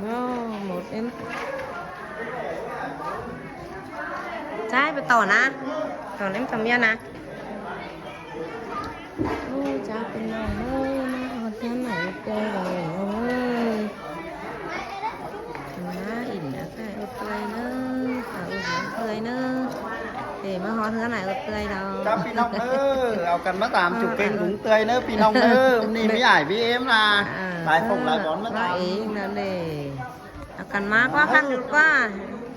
ໂອ້ ໝົດເອັມ ຈ່າຍໄປຕໍ່ນະ ຕໍ່ເອັມກັບເມຍນະ. ໂອ້ ຈ້າ ພີ່ນ້ອງເອີຍ ມາຮອດເຮືອນໃໝ່ເອື້ອຍເອີຍ ມາອິ້ມອາກາດເອື້ອຍເອີຍ ເຂົ້າອີ່ມເອື້ອຍເອີຍ ເອີ ມາຮອດເຮືອນໃໝ່ເອື້ອຍດອກ ຈ້າ ພີ່ນ້ອງເອີຍ ເອົາກັນມາຕາມຈຸເກັງຂອງເອື້ອຍເອີຍ ພີ່ນ້ອງເອີຍ. ມື້ນີ້ມີອ້າຍ ບີເອັມ ນະ ເອີ ຫຼາຍຄົນຫຼາຍບ່ອນມາຕາມເອງນັ້ນເດ. ເອົາກັນມາກວ່າຄັກກວ່າ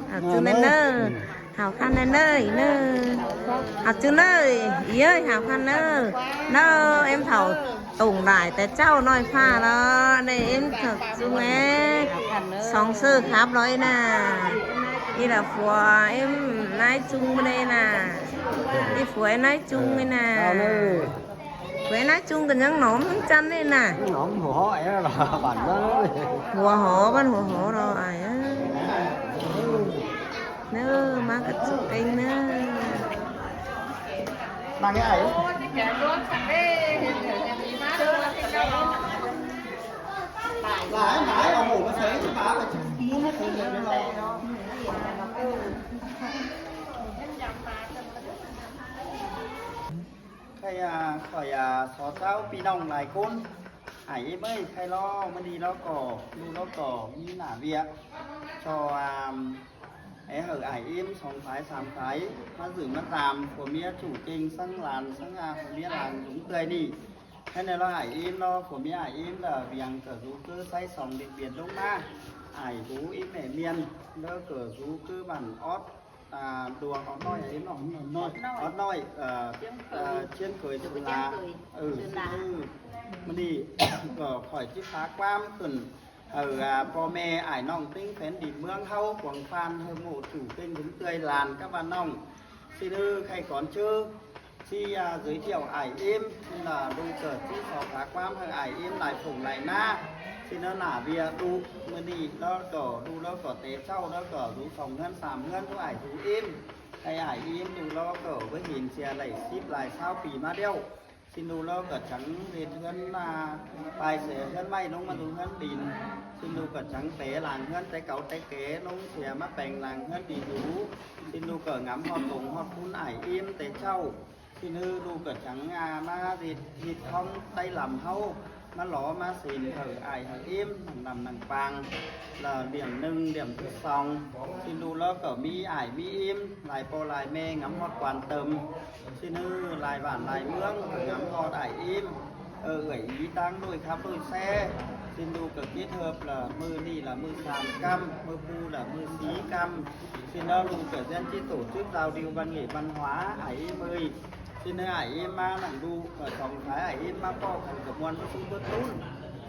ເອົາຈື່ແນ່ເນີ ຫາວຄັນແນ່ເນີ ອີເນີ ຫາວຈື່ເນີ ອີເອີຍ ຫາວຄັນເນີ ເນີ ເອັມເຖົ້າຕົງຫຼາຍແຕ່ເຊົ້ານ້ອຍພ້າລະ ເນ ເອັມເຖົ້າຈຸງແອ ສອງເຊີຂັບລອຍນະ ອີລະຜົວເອັມນາຍຈຸງເລີຍນະ ອີຜົວນາຍຈຸງເລີຍນະ. ເວລາຈຸງກັນຍັງໜອມທັງຈັນເລີຍນະ ໜອມຫົວເຮົາເອງລະ ບາດນັ້ນ ຫົວຫໍ້ ບ້ານຫົວຫໍ້ເນາະອ້າຍເອີຍ ເນີ ມາກັບຈຸເຕັງເນີ ມາງ່າຍ ຫຼາຍ ຫຼາຍ ເອົາໝູມາໃສ່ ປາໄປໝູນມາໃສ່ ຂ້ອຍ ອາ ຂໍ ອາ ຂໍເຈົ້າພີ່ນ້ອງຫຼາຍຄົນ ອ້າຍເອັມເອີຍ ຂ້ອຍລໍມື້ນີ້ລໍກໍ ລູກລໍກໍມີໜ້າວຽກ ຊໍ ອາ ໃຫ້ອ້າຍເອັມສອງສາຍສາມສາຍ ມາສືມາຕາມຜົວເມຍຈູ່ເກັ່ງ ສັງຫຼານສັງອາ ຜົວເມຍຫຼານຂອງເອື້ອຍນີ້ ໃຫ້ແນ່ລໍ ອ້າຍເອັມລໍ ຜົວເມຍອ້າຍເອັມລະ ວຽງກະຊູເກີໄຊສອງ ເດັກວຽນລົງມາ ອ້າຍຫູ ອີແມ່ມຽນ ເດີກະຊູເກີບ້ານອອດ ອາ ດວງອອດນ້ອຍ ອອດນ້ອຍ ເອີ ຊຽງເຄີຍ ເອີ ເຊີນລາ ເອີ ມື້ນີ້ກໍຂ້ອຍຊິພາຄວາມຂຶ້ນ ເອີ ພໍ່ແມ່ອ້າຍນ້ອງເຕັງແຜ່ນດິນເມືອງເຮົາ ກວາງຟານ ເຮີໂມ ຈູ່ເກັ່ງ ເປັນເອື້ອຍຫຼານກັບວ່ານ້ອງ ຊິເດີ ໄຂ່ກ່ອນເຊີ ທີ່ ອາ ເຊີຍທ່ຽວອ້າຍເອັມ ລະລູກເກີດທີ່ຂໍພາຄວາມໃຫ້ອ້າຍເອັມຫຼາຍຜົງຫຼາຍໜ້າ ທີ່ເນີໜ້າເວຍລູກ ມື້ນີ້ລະກໍ ລູກລະກໍແຕ່ເຊົ້າລະກໍ ລູກສອງເຮືອນສາມເຮືອນ ລູກອ້າຍ ລູກເອັມ ໃຫ້ອ້າຍເອັມ ລູກລະກໍບໍ່ເຫັນເສຍຫຼາຍສິບຫຼາຍຊາວປີມາແລ້ວ ຊິລູກລະກໍຈັ່ງເຮັດເຮືອນນາປາຍແສ ເຮືອນໄມ້ລົງມາດູເຮືອນດິນ ຊິລູກກໍຈັ່ງແປຫຼັງເຮືອນແຕ່ເກົ່າແຕ່ແກ່ລົງເສຍ ມາແປງຫຼັງເຮືອນດີຢູ່ ຊິລູກກໍງາມຮອດຕົງຮອດຄຸນອ້າຍເອັມແຕ່ເຊົ້າ ຊິເນີລູກກໍຈັ່ງ ອາ ມາເຮັດ ເຮັດຂອງໃຕ້ລຳເຮົາ ມາຫຼໍມາສິນເຮີອ້າຍເຮີເອັມ ນັ່ງນຳນັ່ງປາງ ລະຫຼຽມໜຶ່ງ ຫຼຽມທີສອງ ຊິລູກລະກໍມີອ້າຍມີເອັມ ຫຼາຍພໍ່ຫຼາຍແມ່ ງາມຮອດກວານເຕີມ ຊິເນີຫຼາຍບ້ານຫຼາຍເມືອງ ງາມຮອດອ້າຍເອັມ ເອີ ເອື້ອຍອີ ຕ່າງດ້ວຍຂັບດ້ວຍແຊ ຊິລູກກໍຄິດເຮີບລະ ມື້ນີ້ລະມື້ສາມກຳ ມື້ປູລະມື້ສີ່ກຳ ຊິເນີລູກກໍແຊນຈິໂຕ ຊຶກລາວດິວ ບັນເຫບັນຫວາ ອ້າຍເອີຍ ຊິເນີອ້າຍເອັມມານັ່ງດູ ເອີ ສອງສາຍອ້າຍເອັມມາພໍ້ກັນກະມ່ວນສຸດເບິດຕຸນ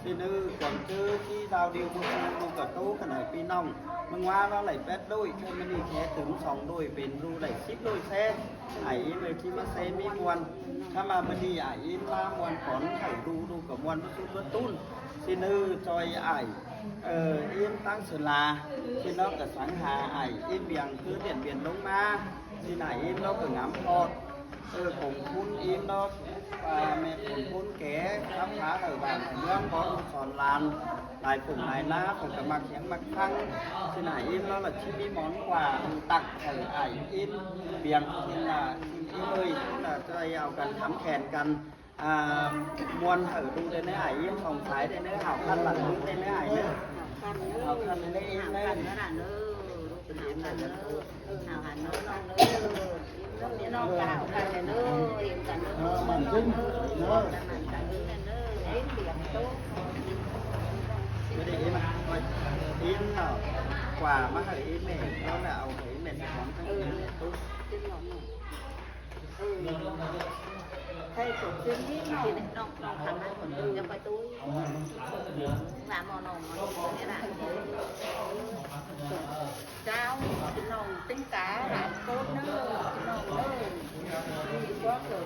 ຊິເນີກວາງເຈີທີ່ລາວດິວມື້ຄືນ ລູກກະໂຕຂະໜາດພີ່ນ້ອງ ເມືອງວາລາວໄຫຼແປດໂດຍ ເທື່ອມື້ນີ້ແທ້ເຖິງສອງໂດຍ ເປັນລູກໄຫຼສິບໂດຍແທ້ ອ້າຍເອັມເອີຍທີ່ມາແຊມີມ່ວນ ຖ້າມາມື້ນີ້ອ້າຍເອັມມາມ່ວນກ່ອນ ເຂົ້າດູ ລູກກະມ່ວນສຸດເບິດຕຸນ ຊິເນີຈອຍອ້າຍ ເອີ ເອັມຕັ້ງເຊີນລາ ຊິເນາະກະສັງຫາອ້າຍເອັມວຽງຄືດຽນວຽນລົງມາ ຊິນາເອັມເນາະກະງາມຮອດ ເອີ ຜົງພຸນເອັມເນາະ ອາ ແມ່ຜົນພຸນແກ ຮັບພາເອີບານເມືອງ ບໍ່ລູກສອນຫຼານ ຫຼາຍຜົງຫຼາຍນາ ເພິ່ນກະມັກຫຽງມັກຟັງ ຊິນາເອັມເນາະ ລະຊິມີໝອນກວ່າ ຕັກເອີອ້າຍເອັມວຽງ ຊິນາເອັມເອີຍ ຊິນາຈະໄດ້ເອົາກັນຄຳແຂນກັນ ອ່າ ມ່ວນເອີ ດູໄດ້ເນີ ອ້າຍເອັມ ສອງສາຍໄດ້ເນີ ຫາວຄັນຫຼັງລູກໄດ້ເນີ ອ້າຍເອີຍ ຫາວຄັນໄດ້ເອີ ຫາວຄັນເດີ ເອີ ເປັນເອັມໄດ້ເນີ ຫາວຄັນເດີ ນ້ອງເດີ ນ້ອງກະຫາວຄັນເດີ ເອັມກັນເດີ ເອີ ໝັ້ນຂຶ້ນເດີ ໝັ້ນກັນເດີ ເອັມບຽງໂຕ ບໍ່ໄດ້ເອັມ ເອັມເອົາກວ່າມາໃຫ້ເອັມແມ່ ແລ້ວລະເອົາໃຫ້ເອັມແມ່ສະຫອມທັງເອັມແມ່ໂຕ ເປັນຫອມ ເອີ ໃຫ້ສົມຊື່ນີ້ ນ້ອງ ນ້ອງຄັນມາຄົນໜຶ່ງ ຢ່າໄປຕຸ້ຍ ວ່າໝໍນ້ອງ ໝໍນີ້ລະ ເຈົ້າ ພີ່ນ້ອງຕິງກາ ຫຼາຍຄົນເດີ ພີ່ນ້ອງເດີ ມີພວກເອີ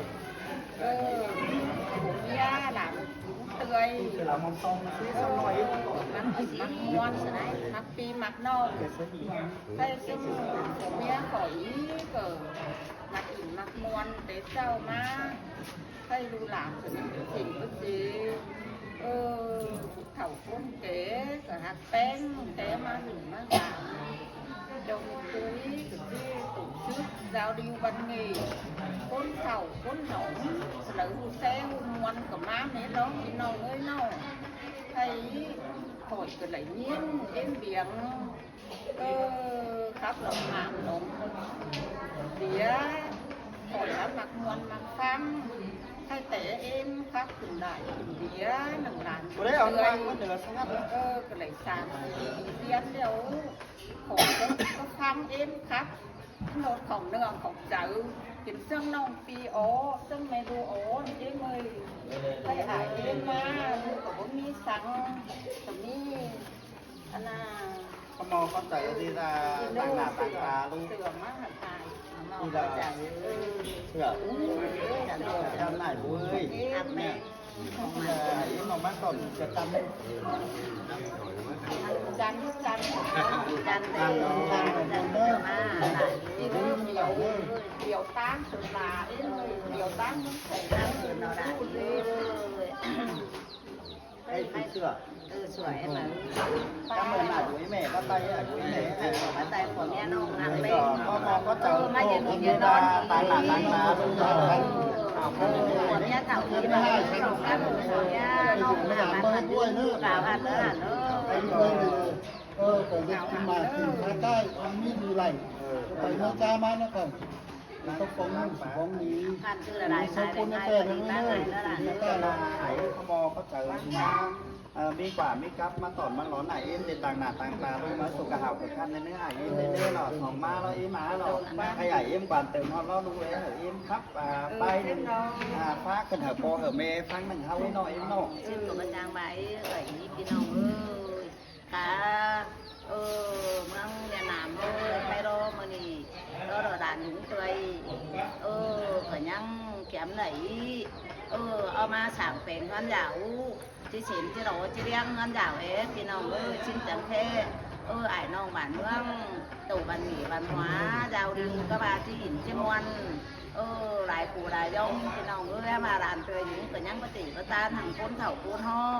ເອີ ຜົວເມຍ ຫຼານເອື້ອຍ ເອີ ມັກກິນມັກມ່ວນ ມັກປີມັກນ້ອງ ໃຫ້ຊຸມຜົວເມຍຂ້ອຍອີກ ກໍ ມັກກິນມັກມ່ວນແຕ່ເຊົ້າມາ ໃຫ້ລູກຫຼານເພິ່ນເກັ່ງເພິ່ນເສ ເອີ ເອີ ຜູ້ເຖົ້າຄົນແກ່ກໍຮັກແພງແຕ່ມາຫຸ້ມມາຫາ ເຈົ້າມີເຄີຍກໍຄືຕົກຊຶກຊາວດິວບັນເງ ຄົນເຖົ້າຄົນໜອງ ສະເຫຼີແຊວມ່ວນກໍມາແມ່ນລອງ ພີ່ນ້ອງເອີຍເນາະ. ໃຜຂ້ອຍກໍໄດ້ຍິນເຫັນບຽງ ເອີ ຄັກລອງງາມລອງເດຍ ຂ້ອຍລະມັກມ່ວນມັກຟັງ ໃຜແຕ່ເອັມຄັກຂຶ້ນໄດ້ຂຶ້ນເດຍ ນາງຫຼານ ບໍ່ໄດ້ເອົາມາເໜືອສະຫງັດ ເອີ ກໍໄດ້ສາມສີ່ປີປຽນແລ້ວ ຂ້ອຍກໍຟັງເອັມຄັກ ໂນດຂອງເນື້ອຂອງໃຈ ເປັນເຊິ່ງນ້ອງປີອໍ ເຊິ່ງແມ່ດູອໍ ເອັມເອີຍ ໃຜອາຍເອັມມາ ກໍບໍ່ມີສັງ ກໍມີ ອັນນ່າ ຂະໝໍ້ຂອບໃຈທີ່ຕາ ຕາງໜ້າຕາງຕາລູກ ເສື້ອມາໃຫ້ອາຍ ຂະໝໍ້ຂອບໃຈ ເອີ ເສື້ອ ອູ້ຍ ເຈົ້ານາຍເວີຍ ອັບແມ່ ເອີ ມາ ມາສອນຈະກຳ ຈັນ ຈັນ ຈັນ ຈັນ ຈັນ ມາ ດຽວຕາງສຸລາ ເອີ ດຽວຕາງມັນໃສ່ກັນເນາະ ເອີ ໃຫ້ເສື້ອ ເອີ ສວຍ ເອີ ຕາມເໝືອນອາຍຸອີ່ແມ່ ຕາມໃຕ້ອາຍຸອີ່ແມ່ ເອີ ມາໃຕ້ຜົວເມຍນ້ອງນາງເປັນ ເອີ ມາຢືນຢູ່ນອນ ຕາມໜ້າຕາມຕາ ເອີ ຜົວເມຍເຖົ້າທີ່ມາເອົາຜົວເມຍນ້ອງມາ ມາຢູ່ກັບອັນນັ້ນ ເອີ ເອີ ໄປເຮັດກິນມາກິນ ພາກໃຕ້ ອັນມີຢູ່ໄຫຼ ເອີ ໄປເມືອຈ້າມານະຄັນ ຕ້ອງຟອງໜຸ່ງຊິຟອງໜີ ຄັນຄືລະລາຍ ຂາຍໄປຂາຍໄປ ມີແຕ່ລະ ຂະໝໍ້ເຂົ້າໃຈ ເອີ ມີກວ່າມີກັບມາຕອນມາຫຼອນ ອາຍເອັມໄດ້ຕາງໜ້າຕາງຕາ ລົງມາສຸກກະຫາວກະຄັນໃນເນື້ອ ອາຍເອັມໄດ້ເດີເນາະ ສອງມາລະເອັມມາເນາະ ໃຫ້ອາຍເອັມກວານເຕີມຮອດລອດລຸງເອີຍ ເອັມຄັບ ອາ ໄປ ອາ ຝາກຂຶ້ນໃຫ້ພໍ່ໃຫ້ແມ່ຟັງໜຶ່ງເຮົາເນາະ ເອັມເນາະ ເອີ ເອີ ກໍມາຈ້າງມາ ເອີ ເອີ ພີ່ນ້ອງເອີຍ ກະ ເອີ ເມືອງຫຍານາມເອີຍ ໄປລໍມື້ນີ້ ລໍດອດານຫຸງເຕີຍ ເອີ ກໍຍັງແກມໄດ້ ເອີ ເອົາມາສ້າງແປງເຮືອນຢາວ ຈິເສັນຈິຫຼໍຈິລ້ຽງເຮືອນຢາວແອ ພີ່ນ້ອງເອີຍ ຊິນຈັງແທ້ ເອີ ອ້າຍນ້ອງບ້ານເມືອງ ໂຕບ້ານໝີບ້ານຫົວ ດາວດຶງກໍວ່າຈິອິນຈິມ່ວນ ເອີ ຫຼາຍຜູ້ຫຼາຍຢ່ອງ ພີ່ນ້ອງເອີຍ ມາຫຼານເຕີຍຫຸງກໍຍັງປະຕິປະຕານ ທັງຄົນເຖົ້າຄົນເນາະ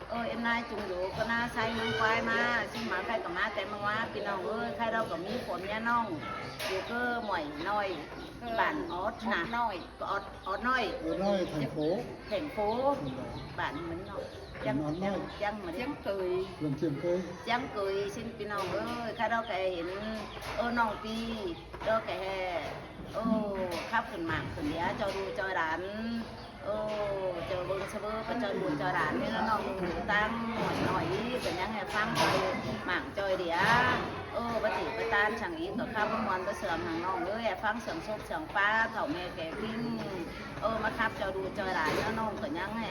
ເອີ ເອັນນາຍຈຸງໂຢກໍໜ້າໃຊ້ເມືອງຄວາຍມາ ຊິມາໃຜກໍມາແຕ່ເມືອງວາ ພີ່ນ້ອງເອີຍ ໃຜລາວກໍມີຜົວເມຍນ້ອງ ຢູ່ເກີໝວຍນ້ອຍ ບ້ານອອດນະ ນ້ອຍ ກໍອອດ ອອດນ້ອຍ ອອດນ້ອຍ ແຂວງໂຂງ ແຂວງໂຂງ ບ້ານມັນເນາະ ຈຽງ ຈຽງ ຈຽງເກີຍ ຈຽງເກີຍ ຊິນ ພີ່ນ້ອງເອີຍ ໃຜລາວກໍເຫັນ ເອີ ນ້ອງປີ ລາວກໍແຮ່ ໂອ້ ຂັບຂຶ້ນໝາກຂຶ້ນເດຍ ເຈົ້າລູກເຈົ້າຫຼານ ເອີ ເຈົ້າເບິ່ງຊະເບີ ກໍເຈົ້າລູກເຈົ້າຫຼານນີ້ລະເນາະ ຢູ່ຕ່າງໜ້ອຍໆ ກໍຍັງໃຫ້ຟັງເຈົ້າໝາກຈ່ອຍເດຍ ເອີ ປະຕິປະຕານສັງອີກ ກໍຂັບມາມ່ວນຕາເຊື່ອງຫັ້ນນ້ອງເອີຍ ໃຫ້ຟັງເຊື່ອງສົບເຊື່ອງປາ ເຖົ້າແມ່ແກ່ພິງ ເອີ ມາຂັບເຈົ້າດູເຈົ້າຫຼານເນາະ ນ້ອງກໍຍັງໃຫ້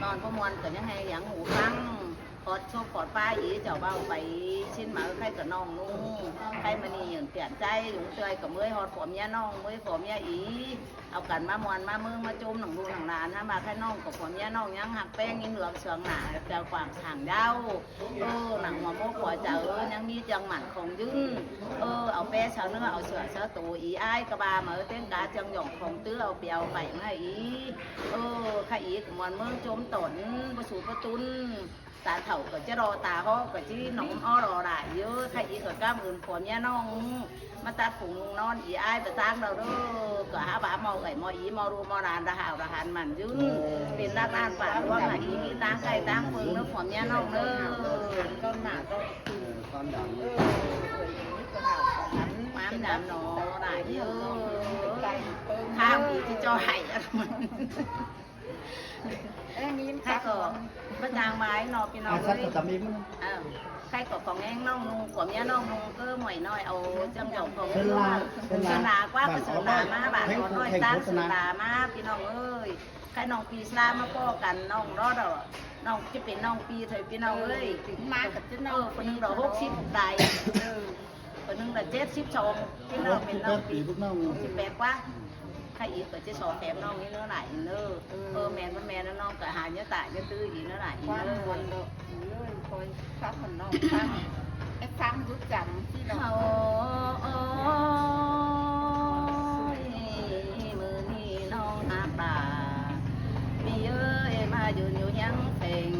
ນອນບໍ່ມ່ວນ ກໍຍັງໃຫ້ຫຍັງຫູຟັງ ປອດສົບປອດປາອີ ເຈົ້າເວົ້າໄປ ຊິນມາເອີຍ ໃຜກໍນ້ອງນຸ່ງ ໃຜມານີ້ເຫຍື່ອນໃຈ ລຸງເຈືອຍກໍເມີຍຮອດຜົວເມຍນ້ອງ ເມີຍຜົວເມຍອີ ເອົາກັນມາມ່ວນມາເມີງມາຈົ່ມໜັງລູກໜັງຫຼານ ຫາມາໃຜນ້ອງກໍຜົວເມຍນ້ອງຍັງຮັກແປງຍິນເຫຼືອງເຊື່ອງໜ້າ ແຕ່ກວ້າງສ້າງຍາວ ເອີ ໜັງຫົວໝົກຫົວໃຈ ເອີ ຍັງມີຈັ່ງໝັ້ນຄົງຢືນ ເອີ ເອົາແປເຊົາເນື້ອເອົາເຊື້ອເຊົາໂຕ ອີອ້າຍກໍວ່າມາ ເອີ ແຕ່ງກາຈັ່ງຫຍ້ອງຂອງຕື້ ເອົາປຽວໄປມາອີ ເອີ ຂະອີກມ່ວນເມືອງຈົ່ມຕົນ ປະສູປະຕຸນ ຕາເຖົ້າກໍຈະລໍຕາເຫາະ ກໍຈິໜອມອໍລໍຫຼາຍເອີ ຂະອີກກໍກ້ຳອື່ນຜົວເມຍນ້ອງ ມາຕັດຜົງນຸ່ງນອນ ອີອ້າຍປະຕາງລາວເດີ ກໍຫາບາໝໍ້ເອື້ອຍໝໍ້ອີ ໝໍ້ລູກໝໍ້ຫຼານ ລະຫາວລະຫັນໝັ້ນຍືນ ເປັນລາກລ້ານປາກລວງ ອີມີຕາງໄກ່ຕາງເປິງເດີ ຜົວເມຍນ້ອງເດີ ຕອນໜ້າກໍຄືຕອນດຳ ເອີ ມາມດຳໜໍຫຼາຍເອີ ຂ້າວທີ່ຈ່ອຍ ເອີ ມີ ໃຜກໍມາຈ້າງມາເນາະ ພີ່ນ້ອງເອີຍ ເອີ ໃຜກໍຂອງແຮງນ້ອງນຸ່ງ ຜົວເມຍນ້ອງນຸ່ງ ເກີໝວຍນ້ອຍ ເອົາຈັ່ງດອກຂອງເຊີນລາ ເຊີນລາກວ່າ ເຊີນລາມາ ບາດນ້ອຍຕາງເຊີນລາມາ ພີ່ນ້ອງເອີຍ ໃຜນ້ອງປີສລາມາພໍ້ກັນ ນ້ອງລໍດອກ ນ້ອງຈະເປັນນ້ອງປີເທີ ພີ່ນ້ອງເອີຍ ມາກັບເຈົ້ານ້ອງ ເອີ ຄົນໜຶ່ງດອກຫົກສິບໄດ້ ເອີ ຄົນໜຶ່ງລະເຈັດສິບສອງ ພີ່ນ້ອງເປັນນ້ອງປີ ສິບແປດກວ່າ ໃຜອີກກໍຈະສອບແຖມນ້ອງນີ້ເດີຫຼາຍເດີ ເອີ ເອີ ແມ່ນບໍ່ແມ່ນ ນ້ອງກໍຫາຍາຕາຍາຕື້ອີກເດີຫຼາຍເດີ ຄວາມມ່ວນເດີ ເອີຍ ຄອຍຟັງມັນນ້ອງຟັງ ໃຫ້ຟັງຢູ່ຈັ່ງຊີ້ເນາະ ໂອ້ຍ ມື້ນີ້ນ້ອງຫາປາ ພີ່ເອີຍ ມາຢືນຢູ່ຮຽງເສັງ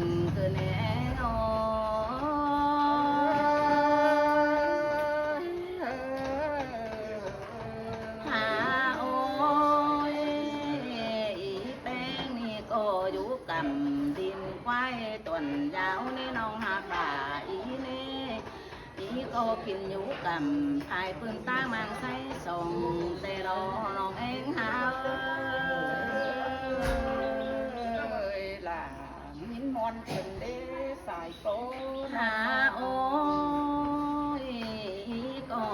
ກໍກິນຢູ່ກຳ ພາຍປືນຕາມາງໃສ່ຊ່ອງ ແຕ່ລອນ້ອງເອງຫາເອີຍ ລາ ຍິນມ່ວນເພິ່ນເດ້ສາຍໂຕ ຫາໂອ້ຍ ກໍ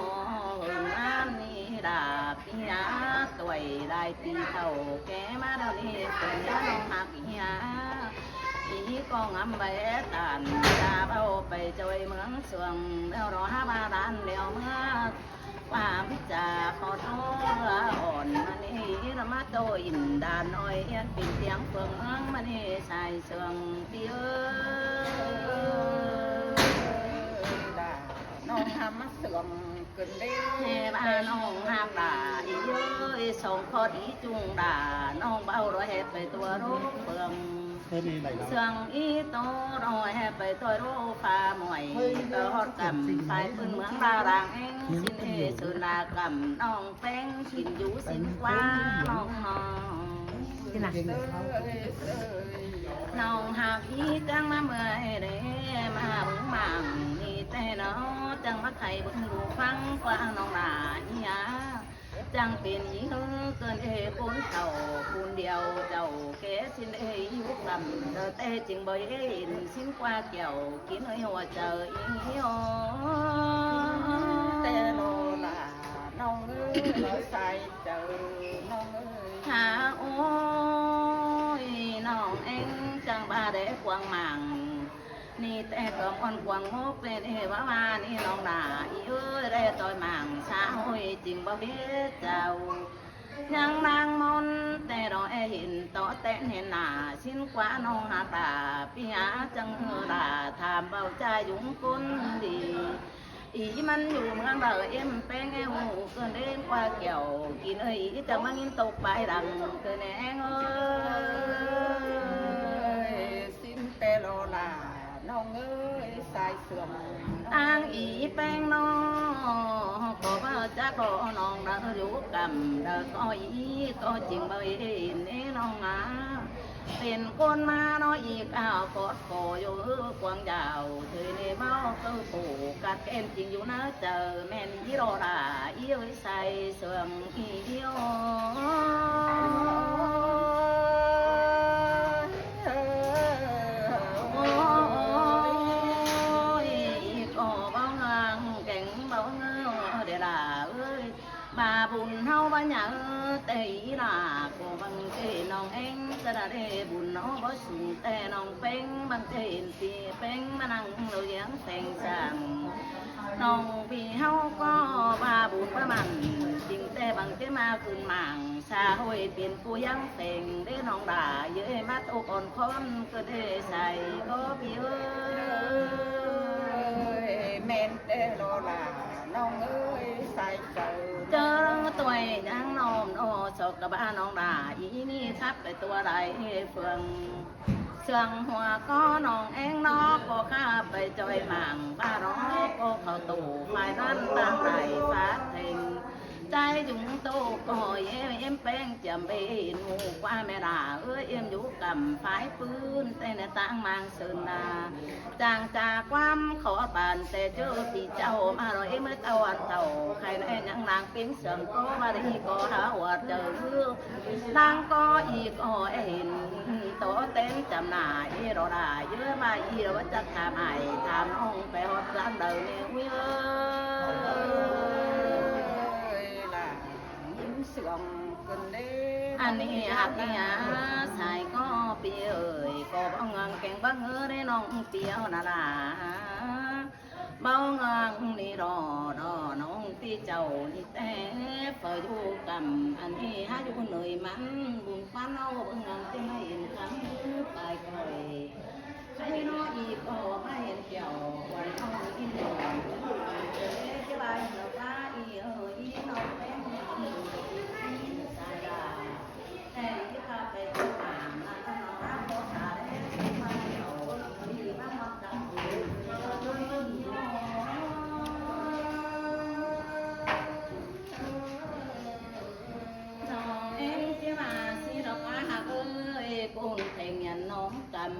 ເຫິງນານນີ້ດາ ເປຍຕ່ວຍຫຼາຍປີເຖົ້າແກ່ມາດຽວນີ້ ເພິ່ນວ່ານ້ອງຮັກເຮຍ ອີກອງອຳໄບຕານ ຕາເບົາໄປຈອຍເມືອງສວງ ແລ້ວລໍຫາບາດານແລ້ວເມືອ ຄວາມຈາຂໍໂທເອື້ອອ່ອນມະນີ ລະມາໂຕອິນດານ້ອຍ ເຮັດເປັນຕຽງເຟືອງເມືອງມະນີ ສາຍເຊື່ອງຕິເອີຍ ດານ້ອງຫາມາເຊື່ອງ ເກີນເດ້ ແມ່ວ່ານ້ອງຮັກຫຼາຍເອີຍ ສອງຂໍ້ດີຈຸງດາ ນ້ອງເບົາລອຍແຮ່ໄປຕົວໂລກເມືອງ ເຊື່ອງອີໂຕລອຍແຮ່ໄປຕົວໂລກຟ້າໝວຍ ກໍຮອດກຳພາຍພື້ນເມືອງລາລາງແຫ່ງສິນເອ ສຸນາກຳ ນ້ອງແປ້ງສິນຢູ່ສິນກວ່ານ້ອງ ນ້ອງຮັກອີຈັ່ງມາເມື່ອຍເດ້ ມາເບິ່ງໝ່າງນີ້ແຕ່ເນາະ ຈັ່ງມາໄຂເບິ່ງດູຟັງກວ່ານ້ອງຫຼາຍ ຈັ່ງເປັນອີເຮີເກີນເອ ຄົນເຖົ້າຄົນດຽວ ເຈົ້າແກ່ສິນເອຢູ່ກຳ ເດີແຕ່ຈຶ່ງບໍ່ເຫັນສິນກວ່າແກ້ວ ກິນເອີຍຫົວໃຈອີໂອ ແຕ່ລໍຫຼາ ນ້ອງເອີຍ ສາຍເຈົ້ານ້ອງເອີຍ ຫາໂອ້ຍ ນ້ອງເອງຈັ່ງບາແດກວາງໝ່າງ ນີ້ແຕ່ກໍມ່ວນກວາງໂຮກເປັນເອວາວານີ້ນ້ອງຫຼາອີເອີຍ ແລຕ່ອຍໝ່າງສາໂອ້ຍ ຈຶ່ງບໍ່ເບດເຈົ້າ ຍັງນາງມົນແຕ່ລໍແອເຫັນຕໍ່ແຕນເຫັນໜ້າ ສິນກວ່ານ້ອງຫາກຫຼາ ເປຍຈັ່ງເຮີຫຼາ ຖາມເວົ້າຈາຍຸງຄົນດີ ອີມັນຢູ່ເມືອງໃດ ເອັມແປ້ງແອວເກີນເດ້ງກວ່າແກ້ວ ກິນເອີຍ ອີຈັກມາຍິນຕົກປາຍດັງ ເກີນແອງເອີຍ ສິນແຕ່ລໍຫຼາ ນ້ອງເອີຍ ສາຍເຊື່ອງ ທາງອີແປ້ງນ້ອງ ກໍວ່າຈັກລໍນ້ອງເດີ ຢູ່ກຳເດີ ກໍອີກໍຈິງບໍ່ເຫັນເດ້ນ້ອງນາ ເປັນຄົນມາເນາະ ອີກອາວກອດຄໍຢູ່ກວາງຍາວ ເທີຍເນເມົາເກີໂປກັດແກ່ນຈິງຢູ່ນາເຈີ ແມ່ນອີລໍຫຼາ ອີເອີຍ ໃສ່ເຊື່ອງອີໂອ ໂອ້ຍ ກໍເວົ້າງາງແກງເວົ້າເງິນເດລາເອີຍ ບາບຸນເຮົາບໍ່ໃຫຍ່ແຕ່ອີຫຼາ ກໍບັງເກນ້ອງເອງ ສະດາເດບຸນເຮົາບໍ່ສູງແຕ່ນ້ອງເປັງ ບັງເກເປັງມານັ່ງໂລຍຽງແສງຈັນ ນ້ອງພີ່ເຮົາກໍວ່າບຸນປະມານ ຈິງແຕ່ບັງເກມາຂຶ້ນມາງ ສາໂຫຍເປັນຜູ້ຍັງແສງເດ້ນ້ອງຫຼາເອີຍ ມາໂຕກ່ອນຄອນກໍເດໃສກໍພີ່ເອີຍ ແມ່ນແຕ່ລໍຫຼາ ນ້ອງເອີຍ ສາຍເຈົ້າ ເຈີຕົວຍຍັງນ້ອມນອ ສອກກະບານ້ອງຫຼາ ອີນີ້ສັບໄປຕົວໃດເຟືອງ ເຊື່ອງຫົວກໍນ້ອງເອງເນາະ ກໍຂ້າໄປຈອຍໝ່າງ ບາລອກໍເຂົ້າໂຕ ຝ່າຍນັ້ນຕາງໃດຟາດເທັງ ໃຈຍຸງໂຕກໍເອມແປ້ງຈຳເປັນ ໝູ່ກວ່າແມ່ຫຼາເອີຍ ເອມຢູ່ກຳຝາຍປືນ ແຕ່ໃນຕາງມາງເຊີນນາ ຈາງຈາກຄວາມຂໍປານ ແຕ່ເຈີພີ່ເຈົ້າມາລອຍເອີຍ ເມື່ອຕາວັນເທົ່າ ໃຄແລຍັງນາງເປັນເຊື່ອງ ກໍວ່າດີກໍຫາວ່າເຈີ ນາງກໍອີກອອເຫັນ ໂຕເຕັນຈຳໜ້າອີລໍຫຼາເຍອມາອີລະວ່າຈັກຖາມອ້າຍ ຖາມນ້ອງໄປຮອດຫຼັງເດີແມ່ຫຸຍເອີຍ ຫຼາຍິນສຽງ ອັນນີ້ຮັກເອີຍ ສາຍກໍປີເອີຍ ກໍບໍ່ເງືອງແກງບໍ່ເງືອໄດ້ນ້ອງປີເອົານະຫຼາ ເບົາງາງນີ້ລໍ ລໍນ້ອງຕີເຈົ້ານີ້ແຕ່ເຝົ້າຢູ່ກຳ ອັນນີ້ຫາຢູ່ເໜີຍມັນ ບຸນຟັນເອົາເບິ່ງງາມເຕັມໃຫ້ເຫັນຄຳປາຍກ້ອຍ ໃຄນ້ອຍອີກກໍມາເຫັນແກ້ວ ວັນເຮົາກິນດອກ ເຈວ່າເຈົ້າວ່າອີເອີຍ ອີນ້ອງແປ້ງ ສາຍດາ ນ້ອງເອງຊິວ່າຊິດອກວ່າຫາກເອີຍ ໂກນແຂງຍານນ້ອງກຳ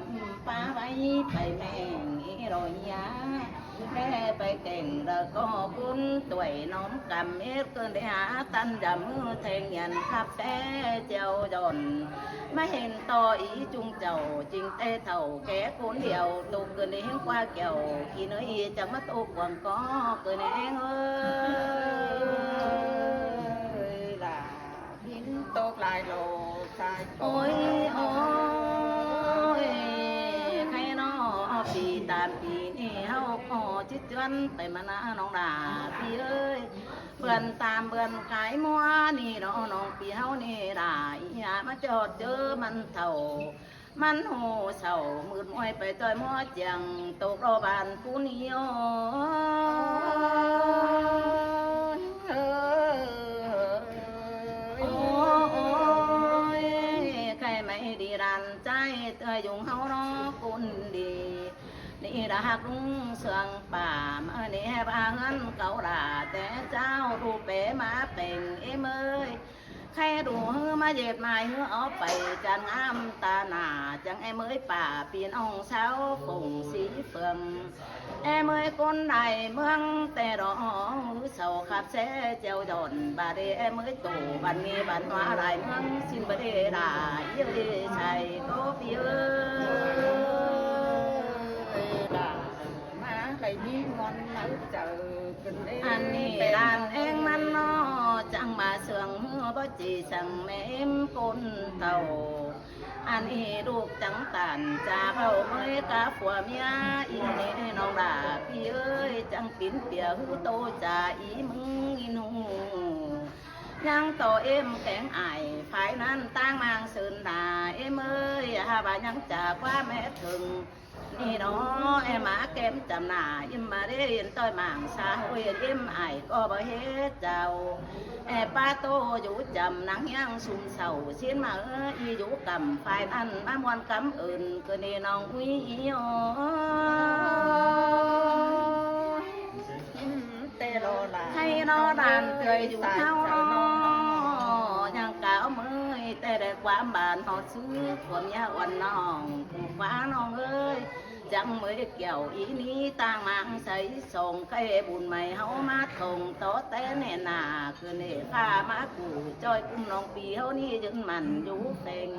ປາໄວ້ໄປແມ່ງເອລໍຍາ ແມ່ ໄປແກ່ງແລ້ວກໍບຸນ ຕວຍນ້ອມກຳເຮັດ ເກີນໄດ້ຫາຕັນຢາມມືແທງຫຍັນ ຄັບແທ້ເຈົ້າຢອນ ມາເຫັນຕໍ່ອີຈຸງເຈົ້າ ຈິງແຕ່ເຖົ້າແກ່ຄົນດຽວ ໂຕເກີນໄດ້ແຮງກວ່າແກ້ວ ອີເນີຍ ຈັກມາໂຕກວາງກໍເກີນໄດ້ແຮງເອີຍ ລະ ຫີນຕົກຫຼາຍໂລສາຍ ໂອ້ຍ ໂອ້ຍ ໄຄນໍ ປີຕາມປີນີ້ ເຮົາກໍຈິດຈວນໄປມານານ້ອງຫຼ້າ ພີ່ເອີຍ ເພື່ອນຕາມເພື່ອນຂາຍມົວນີ້ເນາະ ນ້ອງພີ່ເຮົານີ້ຫຼ້າ ອີຫຍັງມາຈອດເຈີມັນເຖົ້າ ມັນໂຫເສົ້າ ມືດມວຍໄປຕ່ອຍມົວຈຽງ ຕົກລໍບ້ານຜູ້ນີ້ ໂອ້ຍ ໂອ້ຍ ໂອ້ຍ ໃຄໄມດີຫຼານຊາຍ ເອື້ອຍຍຸງເຮົາເນາະຄົນດີ ນີ້ລະຮັກລຸງເຊື່ອງປ້າ ມາແນບຫາເຮືອນເກົ່າຫຼ້າ ແຕ່ເຈົ້າດູເປມາເປັງ ເອເມີຍ ໃຄດູເຮີມາເຢັດມາຍເຮີເອົາໄປ ຈານງາມຕາໜ້າ ຈັ່ງເອເມີຍປ້າ ພີ່ນ້ອງຊາວຝົງສີເຟືອງ ເອເມີຍຄົນໃດເມືອງແຕ່ດອງ ເສົ້າຄັບແຊແຈວດອນ ບາດເດເອເມີຍໂຕ ບັນມີບັນວາຫຼາຍເມືອງ ຊິນບາດເດຫຼ້າ ເອີຍ ໃສ່ໂຕ ພີ່ເອີຍ ຫຼ້າ ມາໄດ້ມີງອນໃນໃຈ ອັນນີ້ຫຼານເອງມັນເນາະ ຈັ່ງມາເຊື່ອງເຮືອບໍ່ຈີ່ ຈັ່ງແມ່ເອັມຄົນເຖົ້າ ອັນນີ້ລູກຈັ່ງຕານຈາເວົ້າເມີຍກະຜົວເມຍ ອີນີ້ນ້ອງຫຼ້າ ພີ່ເອີຍ ຈັ່ງປິ່ນເປຍຫືໂຕຈາ ອີມຶງອີໜູ ຍັງຕໍ່ເອັມແຂງອາຍ ຝ່າຍນັ້ນຕ່າງມາງເຊີນດາ ເອເມີຍ ຫາວ່າຍັງຈາກວ່າແມ່ເຖິງ ນີ້ເນາະ ແອມາແກ້ມຈຳໜ້າ ອີມມາເດ ເຫັນຕ້ອຍໝາງຊາໂຮຍ ເຫັນອີມອາຍກໍບໍ່ເຮັດເຈົ້າ ແອປາໂຕຢູ່ຈຳນາງຍັງຊຸມເສົ້າ ຊິນມາເອີ ອີຢູ່ກຳ ຝ່າຍນັ້ນມາມ່ວນກຳເອີ້ນ ຄືນີ້ນ້ອງອຸ້ຍ ໂອ້ຍ ແຕ່ລໍຫຼານ ໃຫ້ລໍຫຼານເອື້ອຍຢູ່ເຮົາເນາະ ຍັງກາວເມີຍ ແຕ່ໄດ້ຄວາມບານຮອດຊື່ ຄວາມຍາອ່ອນນ້ອງ ຜູ້ຟ້ານ້ອງເອີຍ ຈັ່ງເມີຍແກ້ວອີນີ້ ຕ່າງມາໃສສົ່ງ ໃກ້ບຸນໃໝ່ເຮົາມາທ່ອງ ຕໍ່ແຕ່ແນ່ນາ ຄືເນພາມາກູ້ ຈ່ອຍກຸ້ມນ້ອງປີເຮົານີ້ ຢືນໝັ້ນຢູ່ເປັງ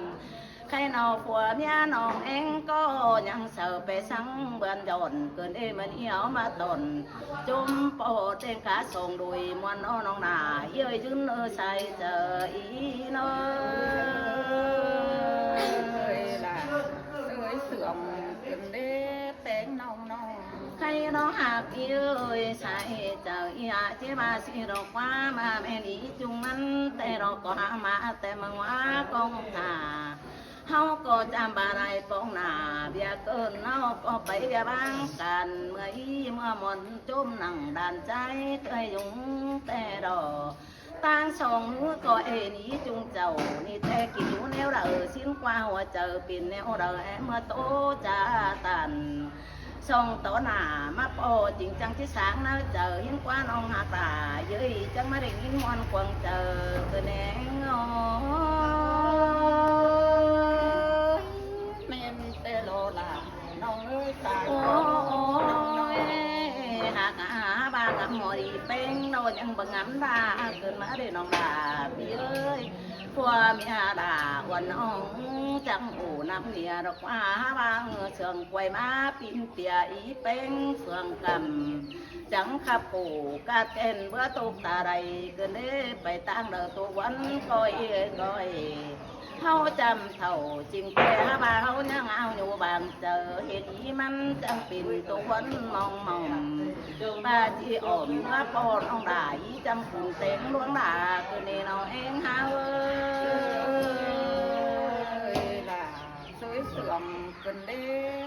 ໃຄເນາະຜົວເມຍນ້ອງເອງກໍຍັງເສົ້າໄປສັງເບືອນດອນ ເກີນເອມັນອຽວມາຕອນ ຈົ່ມປໍແຕ່ງກາສອງໂດຍ ມ່ວນເນາະນ້ອງຫຼ້າ ເອີຍ ຢືນເອີໃສ່ເຈີອີນ້ອງ ເອີຍ ລະ ເອີຍ ເຊື່ອມເປັນເດແປງນ້ອງນ້ອງ ໃຄເນາະຮັກເອີຍໃສ່ເຈີ ອີອາເຈບາຊິດອກວ່າມາແມ່ນອີຈຸງມັນ ແຕ່ດອກກໍຫາມາແຕ່ເມືອງວ່າກອງທ່າ ເຮົາກໍຈຳບໍ່ໄດ້ປອງໜ້າ ເບຍເກີນເຮົາກໍໄປເບຍບາງກັນ ເມື່ອອີເມື່ອໝົນຈົມນັ່ງດ້ານໃຈເຄີຍຍຸງແຕ່ດອກ ຕ່າງສອງມືກໍເອໜີຈຸງເຈົ້າ ນີ້ແຕ່ກິນຢູ່ແນວໃດ ສິ້ນກວ່າຫົວໃຈເປັນແນວໃດ ເມື່ອໂຕຈາຕັນ ສ່ອງຕໍ່ໜ້າມາພໍ້ຈິງຈັງຊິສາງໃນໃຈ ເຫັນກວ່ານ້ອງຮັກຫຼ້າເຍີ້ຍ ຈັ່ງມາໄດ້ຍິນມ່ວນຂວາງໃຈ ເກີນແນງ ໂອ້ຍ ແມ່ນແຕ່ລໍຫຼ້ານ້ອງເອີຍ ຕາຍ ໂອ້ຍ ຮັກຫາບ້າງາມພໍດີເປັງ ໂດຍຍັງບໍ່ງາມດາ ເກີນມາເດ້ນ້ອງຫຼ້າພີ່ເອີຍ ຜົວເມຍຫຼ້າອ່ອນອ່ອງ ຈັກຮູ້ນຳເມຍດອກວ່າ ຫາວ່າເຮືອເຊື່ອງກວຍມາ ປິ່ນເປຍອີເປັງເຟືອງກຳ ຈັງຂັບໂກກາດແກ່ນເບືອຕົກຕາໃດ ເກີນເດ້ໄປຕ່າງເດີໂຕວັນ ກ້ອຍເອີຍກ້ອຍ ເຮົາຈຳເຖົ້າຈິງແຕ່ ຫາວ່າເຮົາຍັງເອົາຢູ່ບາງເຈີ ເຮັດອີມັນຈັ່ງເປັນໂຕວັນມອງມອງ ບາຈີອອມເມືອປ້ອນນ້ອງຫຼ້າ ອີຈັ່ງປຸງແຕ່ງລວງຫຼ້າ ຄືນີ້ນ້ອງເອງຫາເອີຍ ລະ ຊ່ວຍເຊື່ອມກັນເດ້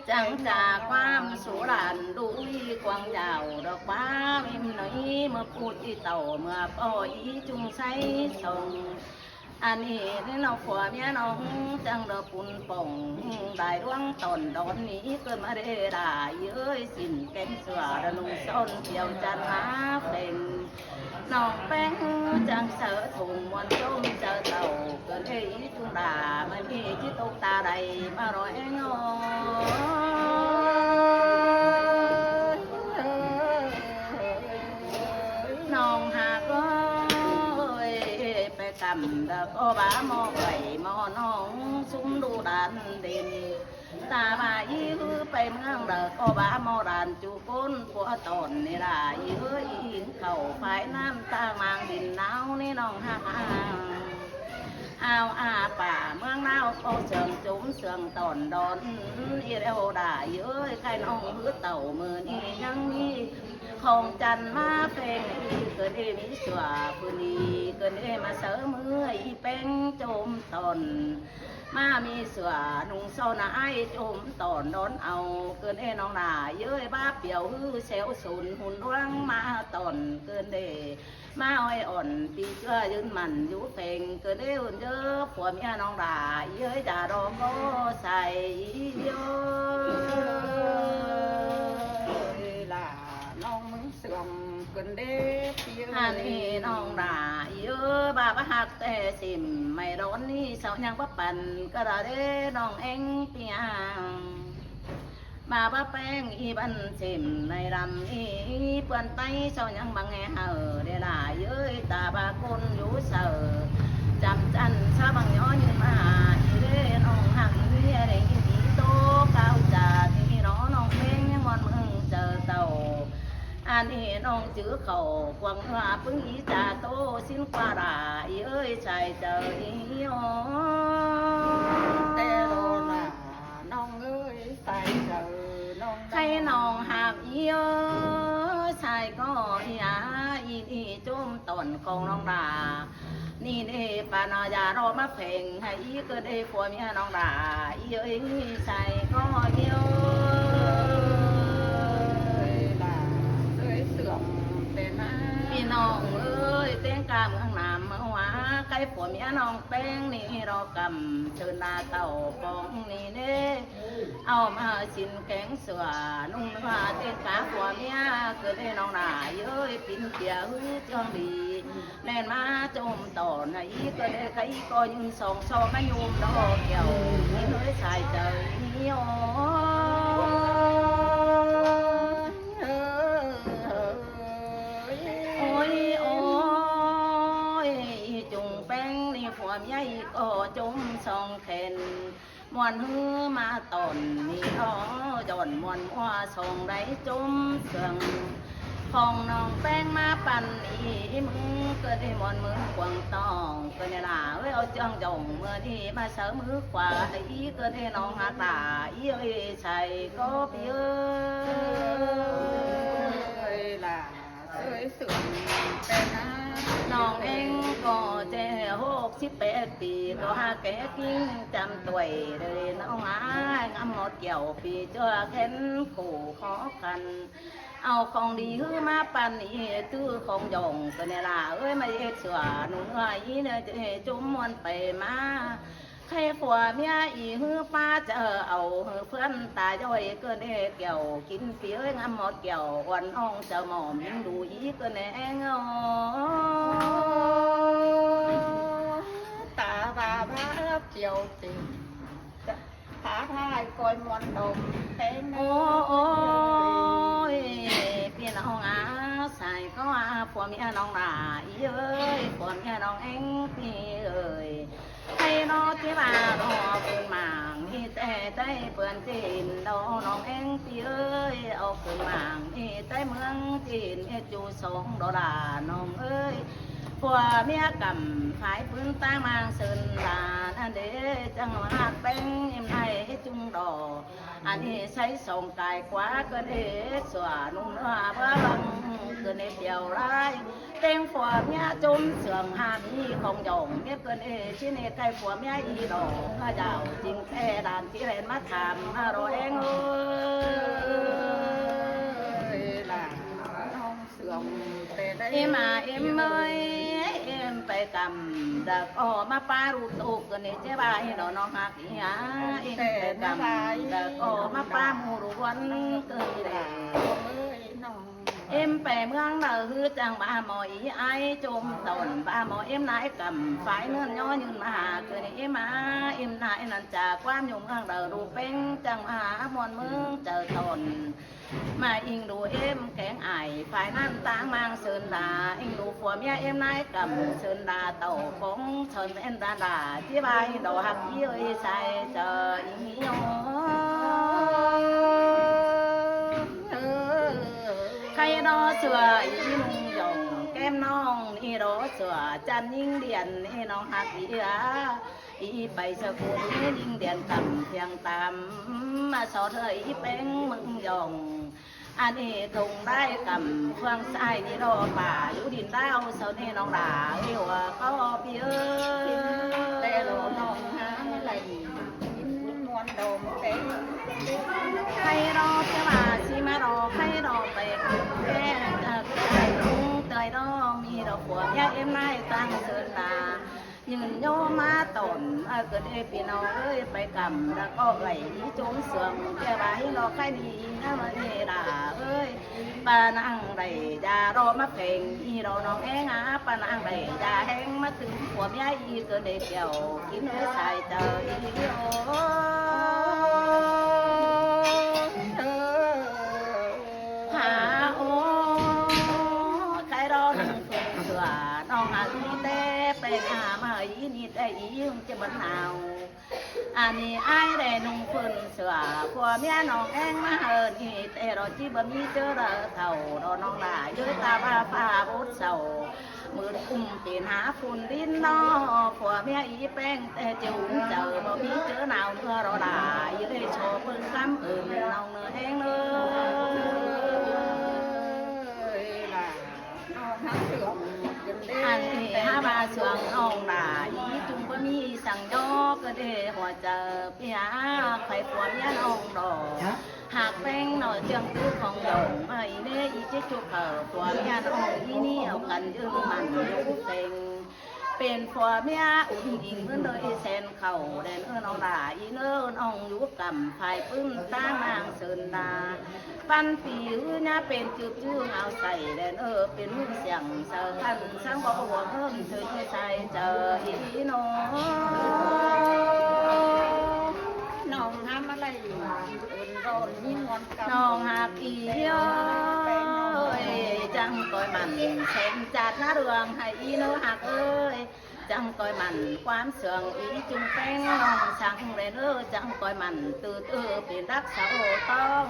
ຈັ່ງຈາກຄວາມສຸລານ ດຸຍກວ້າງຍາວ ດອກຟ້າວິມໜ້ອຍ ເມື່ອປູດອີເຕົ້າ ເມື່ອປ້ອຍອີຈຸງໃສສົ່ງ ອັນນີ້ເນາະ ຜົວເມຍນ້ອງ ຈັ່ງດອກປຸນປ່ອງ ໄດ້ດວງຕອນດອນນີ້ ເກີດມາເດດາເອີຍ ສິ້ນແກງຊົ່ວ ດະນຸ່ງຊ້ອນ ຈຽວຈັນມາເປັງ ນ້ອງແປ້ງຈັ່ງເສີທຸງ ມ່ວນຊົມເຈີເຕົ້າ ເກີດເອອີຈຸງດາ ມັນເອຈິຕົກຕາໃດ ມາລອຍແອງໂອຍ ດຽວກໍວ່າໝໍ້ໄຫວໝໍ້ນ້ອງ ຊຸມດູດ່ານເດັ່ນ ຕາວ່າອີຮືໄປເມືອງໃດກໍວ່າໝໍ້ດ່ານຈຸຄົນ ຜົວຕອນນີ້ລະອີເອີຍ ອີຫິງເຂົ້າຝາຍນ້ຳຕາງມາງດິນໜາວນີ້ນ້ອງຮັກ ອາວອາປ່າເມືອງລາວກໍເຊື່ອງຈົມເຊື່ອງຕອນດອນ ອີແລ້ວດາເອີຍ ໃກ້ນ້ອງຄືເຕົາມື້ນີ້ຍັງມີ ຂອງຈັນມາເພັງ ເກີດເອມີຊົ່ວຜູ້ນີ້ ເກີດເອມາເຊີເມື່ອຍແປງຈົມຕອນ ມາມີຊົ່ວນຸ່ງຊອນອາຍຈົມຕອນດອນເອົາ ເກີດເອນ້ອງຫຼ້າເອີຍ ວ່າປຽວຮືແຊວສົນຮຸ່ນລວງມາຕອນ ເກີດເອມາອ້ອຍອ່ອນ ປີເຈື່ອຢືນໝັ້ນຢູ່ເພັງ ເກີດເອອຸ່ນເດີ້ຜົວເມຍນ້ອງຫຼ້າເອີຍ ຢ່າລໍກໍໃສ່ເອີຍ ລະນ້ອງເມືອງ ເຊື່ອງເກີນເດ ອັນນີ້ນ້ອງຫຼ້າເອີຍ ບາບຮັກແຕ່ຊິມ ໄມ້ດອນນີ້ເຊົາຍັງບໍ່ປັນກະລະເດ ນ້ອງເອັງປຽງ ບາບແປ້ງອີບັນຊິມ ໃນລຳນີ້ເປື້ອນໄຕເຊົາຍັງບັງແຮເຮີເດຫຼ້າເອີຍ ຕາບາຄົນຢູ່ເຊີ ຈຳຈັນຊາບັງຍໍຍືນມາອີເດ ນ້ອງຮັກເມຍໄດ້ຍິນດີໂຕ ກ່າວຈານີ້ເນາະ ນ້ອງເປັນຍັງມ່ອນເມືອງເຈີເຕົ້າ ອັນນີ້ນ້ອງຈື່ເຂົ້າກວາງເຮືອປຶງອີຈາໂຕ ສິນກວ່າລາອີເອີຍ ຊາຍເຈີອີໂອ ແຕ່ລະລາ ນ້ອງເອີຍ ຊາຍເຈີນ້ອງ ໃຄນ້ອງຮັກອີເອີຍ ຊາຍກໍອີອາ ອີນີ້ຈົມຕອນຂອງນ້ອງລາ ນີ້ເດປານາຢາລໍມາເພັງ ໃຫ້ອີເກີດເດຜົວເມຍນ້ອງຫຼ້າ ອີເອີຍໃສ່ກໍເອີຍ ຫຼ້າເອີຍເສື່ອມແຕ່ນາ ພີ່ນ້ອງເອີຍ ເຕັງກາເມືອງນ້ຳເມືອງຫວາ ໃກ້ຜົວເມຍນ້ອງແປ້ງນີ້ລໍກຳ ເຊີນໜ້າເຕົ້າປອງນີ້ເດ ເອົາມາສິນແກງຊົ່ວ ນຸ່ງເນື້ອເຕັງກາຜົວເມຍ ເກີດເດນ້ອງຫຼ້າເອີຍ ປິ່ນເປຍຫືເຈືອງດີ ແລ່ນມາຈົມຕອນ ໃຫ້ອີເກີດເດ ໃຄກໍຢືນສອງຊອກມາຍຸມດອກແກ້ວ ອີເອີຍຊາຍເຈີອີໂອ ໂອ້ຍ ໂອ້ຍ ຈຸງແປ້ງນີ້ຜົວເມຍອີກໍຈົມສອງແຂນ ມ່ວນຮືມາຕອນນີ້ເນາະ ຍ້ອນມ່ວນມົວຊ່ອງໃດຈົມເຊື່ອງ ຂອງນ້ອງແປ້ງມາປັນອີ່ມຶງ ເກີດໃຫ້ມ່ວນມືກວາງຕ້ອງ ເກີດໃຫ້ຫຼ້າເອີຍ ເອົາເຈືອງຈ່ອງ ເມື່ອນີ້ມາເຊົາມືຂວາ ໃຫ້ອີເກີດໃຫ້ນ້ອງຫາຕາ ອີເອີຍໃສ່ກໍປີເອີຍ ເອີຍຫຼ້າ ເອີຍເຊື່ອມແຕ່ນາ ນ້ອງເອງກໍເຈັດຫົກສິບແປດປີ ກໍຫາແກ່ກິນຈຳຕົວຍເດີນ້ອງອ້າຍ ງາມໝົດແກ້ວປີ ຈົວແຂນຄູ່ຂໍກັນ ເອົາຂອງດີຫືມາປັນອີ ຈື່ຂອງຢອງ ເກີດໃຫ້ຫຼ້າເອີຍ ມາເຮັດຊົ່ວໜູເອື້ອຍເນຍ ຈະໃຫ້ຈຸມມ່ວນໄປມາ ໃຄຜົວເມຍອີຫືປ້າຈະເອົາ ເພື່ອນຕາຍ້ອຍເກີນເອແກ້ວ ກິນປີເອີຍງາມໝົດແກ້ວ ອ່ອນອ່ອງເຈົ້າໝອມ ຍິງດູອີເກີນແອງເອີຍ ຕາບາບາດຈຽວເຕັມ ພາທາຍກອຍມ່ວນດົມແຕງ ໂອ້ຍ ພີ່ນ້ອງອາ ສາຍກໍອາ ຜົວເມຍນ້ອງຫຼ້າອີເອີຍ ຜົວເມຍນ້ອງແອງປີເອີຍ ໃຜເນາະທີ່ວ່າເນາະ ເອົາຄືນມາງມີແຕ່ໃຈເພິ່ນຈີນດອກ ນ້ອງແອງຕີເອີຍ ເອົາຄືນມາງມີແຕ່ເມືອງຈີນ ເຮັດຢູ່ສອງດອລາ ນ້ອງເອີຍ ຜົວເມຍກຳຝາຍປືນຕ່າງມາງເຊີນລາ ນັ້ນເດ ຈັ່ງວ່າຮັກແປ້ງເອັມໄອຈຸງດອກ ອັນນີ້ໃຊ້ສອງກາຍຂວາກໍເດ ສ່ວນໜຶ່ງເນາະ ວ່າບັງເກີດໃນປຽວຫຼາຍ ແຕ່ງຜົວເມຍຈົມເສື່ອມ ຫາມີຂອງຢອງ ເມຍເກີນເອຊິເນດໃກ້ຜົວເມຍອີດອກ ພະເຈົ້າຈິງແທ້ ຫຼານຊິແລ່ນມາຖາມມາລໍແອງເອີຍ ຫຼານນ້ອງເສື່ອມແຕ່ໃດ ເອັມອາເອັມເອີຍ ເອັມໄປກຳ ດາກອອມາປາລູກໂຕກ ເກີນເອຈະວ່າໃຫ້ດອກນ້ອງຮັກ ເອັມແຕ່ນາລາຍ ແຕ່ກໍມາປາໝູ່ລວນເກີນແລ້ວ ເອັມໄປເມືອງໃດ ຄືຈັ່ງວ່າໝໍອີອ້າຍຈົມຕອນ ວ່າໝໍເອັມນາຍກຳ ຝ່າຍເງິນຍໍຍື່ນມາຫາ ຄືນີ້ເອັມມາ ເອັມນາຍນັ້ນຈາກຄວາມຢູ່ເມືອງໃດ ລູກເປັງຈັ່ງມາຫາມ່ວນເມືອງເຈົ້າຕອນ ມາອີງດູເອັມແກງອາຍ ຝ່າຍນັ້ນຕ່າງມາງເຊີນດາ ອີງດູຜົວເມຍເອັມນາຍກຳເຊີນດາ ເຕົ້າຂອງຊອນແອນດາດາ ທີ່ວ່າອີດອກຮັກອີເອີຍຊາຍເຈົ້າອີໂຍ ໃຄດອເສືອອີນຸ່ງຢອງ ແກ້ມນ້ອງອີດອເສືອ ຈັນຍິງດຽນອີນ້ອງຮັກອີເອ ອີໄປສະກຸນຍິງດຽນກຳພຽງຕາມ ມາຊອເທີອີແປ້ງເມືອງຢອງ ອັນນີ້ຕົງໄດ້ກຳເຟືອງຊາຍນີ້ດອກປາຢູ່ດິນດາວເຊົານີ້ນ້ອງຫຼ້າເອີຍ ວ່າກໍພີ່ເອີຍ ແຕ່ລະນ້ອງຫາໄລຍິນມ່ວນດອມແປ້ງ ໃຄດອກແຕ່ວ່າຊິມາດອກ ໃຄດອກໄປແກ້ເອີຍ ເອີຍດອກມີດອກຜົວເມຍເອັມນາຍຕ່າງເຊີນດາ ຍືນໂຍມມາຕອນ ເອີ ເກີດເອ ພີ່ນ້ອງເອີຍ ໄປກຳລະກໍໄຫຼຈົມເຊື່ອງ ແຕ່ວ່າໃຫ້ລອກໃຄນີ້ນະມະເນລາເອີຍ ປານາງໄດ້ຢາລໍມາແພງ ອີລໍນ້ອງແອງອາ ປານາງໄດ້ຢາແຮງມາຕື່ມຜົວເມຍອີ ເກີດເອ ແກ້ວກິນເອີຍຊາຍເຈົ້າອີໂອ ຫາໂອ ໃຄລໍໜຶ່ງເຟືອງເສືອ ນ້ອງອາລີແຕ່ແປງອາມາອີນີ້ແຕ່ອີຍືງຈະບັນນາວ ອັນນີ້ອ້າຍໄດ້ນຸ່ງເຟືອງເສືອ ຜົວເມຍນ້ອງແອງມາເຮີນີ້ ແຕ່ລໍຈິບໍ່ມີເຈີເດີເຖົ້າ ລໍນ້ອງຫຼ້າເອີຍ ຕາວ່າຟ້າບົດເຊົາ ມືດອຸ້ມເປັນຫາຝຸ່ນດິນນໍ ຜົວເມຍອີແປ້ງແຕ່ເຈົ້າອຸ່ນເຈົ້າ ບໍ່ມີເຈີໜາວເມືອລໍຫຼ້າເອີຍ ໂຊເບິ່ງຄຳເອີ້ນນ້ອງເນີແອງເອີຍ ອັນນີ້ຫາວ່າຊ່ວງນ້ອງຫຼ້າອີ ຈຸງບໍ່ມີສັງຍອກ ກໍເດຫົວໃຈເປີຍ ໃຜຜົວເມຍນ້ອງດອກ ຫາກແປ້ງໜ້ອຍເຈືອງຕື້ຂອງດອງ ໃຫ້ເນອີຈິຈຸເຂົາ ຜົວເມຍນ້ອງອີນີ້ເອົາກັນຢືນໝັ້ນຢູ່ເປັງ ເປັນຜົວເມຍອຸ່ນອີງເໝືອນໂດຍແສນເຂົ້າ ແດນເອີ ນ້ອງຫຼ້າອີເນີ ນ້ອງຢູ່ກຳຝ່າຍປືນຕານາງເຊີນດາ ປັນປີຫືຍາເປັນຈືບຈື່ເອົາໃສ່ແດນເອີ ເປັນຫືສຽງເຊີກັນ ສັງບໍ່ຫົວເຮີນເທີໃສ່ເຈີອີໂນ ນ້ອງຫາມາໄລເອີ້ນຮ້ອນມີງອນກຳ ນ້ອງຮັກອີເອີຍ ຈັ່ງກອຍໝັ້ນແສນຈາດນະເລື່ອງໃຫ້ອີໂນຮັກເອີຍ ຈັ່ງກອຍໝັ້ນຄວາມເຊື່ອງ ອີຈຸງແປ້ງນ້ອງສັງແລເນີ ຈັ່ງກອຍໝັ້ນຕື່ເຕີເປັນຮັກສາໂອຕອງ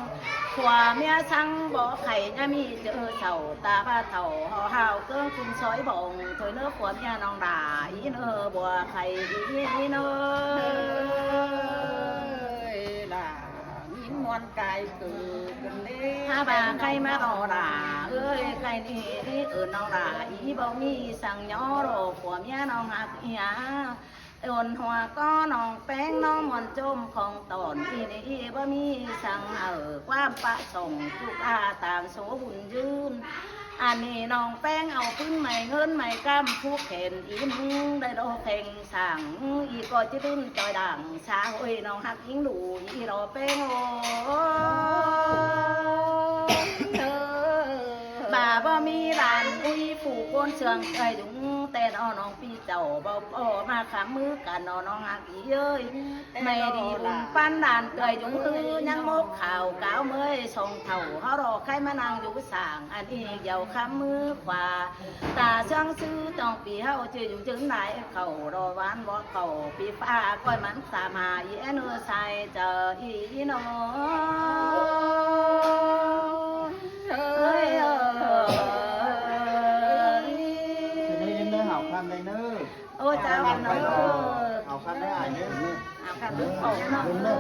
ຜົວເມຍສັງບໍ່ໃຄ່ຍາມີເຈີເຊົາ ຕາວ່າເຖົ້າຫໍ່ຫ້າວເກີງກິນຊອຍບອງ ໂທຍເນີຜົວເມຍນ້ອງຫຼ້າ ອີເນີບໍ່ໃຄ່ຍອີເນີ ມີມວນກາຍເກີດກັນເດ້ ຖ້າວ່າໃຄ່ມາລໍຫຼ້າເອີຍ ໃຄ່ນີ້ເອີ້ນນ້ອງຫຼ້າ ອີບໍ່ມີສັງຍອລໍ ຜົວເມຍນ້ອງຮັກເອີຍ ໂອນຫົວກໍນ້ອງແປ້ງນ້ອງມ່ວນຈົ່ມຂອງຕອນ ອີນີ້ອີບໍ່ມີສັງເອີ ຄວາມປະສົງຈຸກອາຕາງໂສບຸນຍືນ ອັນນີ້ນ້ອງແປ້ງເອົາປຶ້ນໄມ້ເງິນໄມ້ກຳຜູກແຂນ ອີມຶງໄດ້ດອກແຂງ ສັງ ອີກໍຈະດຶນຈອຍດັງ ສາໂອຍ ນ້ອງຮັກຍິງດູ ອີລໍແປ້ງໂອ ບາບໍ່ມີຫຼານອຸຍ ຜູ້ຄົນເຊື່ອງເອີຍ ຍຸງແຕ່ນອ ນ້ອງ ພີ່ເຈົ້າບໍ່ພໍ ມາຄຳມືກັນນອ ນ້ອງຮັກອີເອີຍ ແມ່ດີບຸນປັນຫຼານເອື້ອຍ ຍຸງຮືຍັງມົກຂາວກາວເມີຍ ສອງເຖົ້າເຮົາລໍໃຄ່ມານັ່ງຢູ່ສາງ ອັນອີກຢາວຄຳມືຂວາ ຕາເຊື່ອງຊື່ຕ້ອງປີເຮົາ ຈະຢູ່ຈື່ນຫຼາຍເຂົ້າ ລໍຫວານບໍ່ເຂົ້າ ປີຟ້າກ້ອຍມັນສາມາ ອີແອນເອີຊາຍເຈີອີໂນ ເອີຍ ເອີຍ ເດີເດີ ຫາວຄຳໄດ້ເນີ ໂອ້ ເຈົ້າເນາະ ເອົາຄັນໄດ້ອ້າຍເດີ ເອົາຄັນເດີ ເອົາຄັນເດີ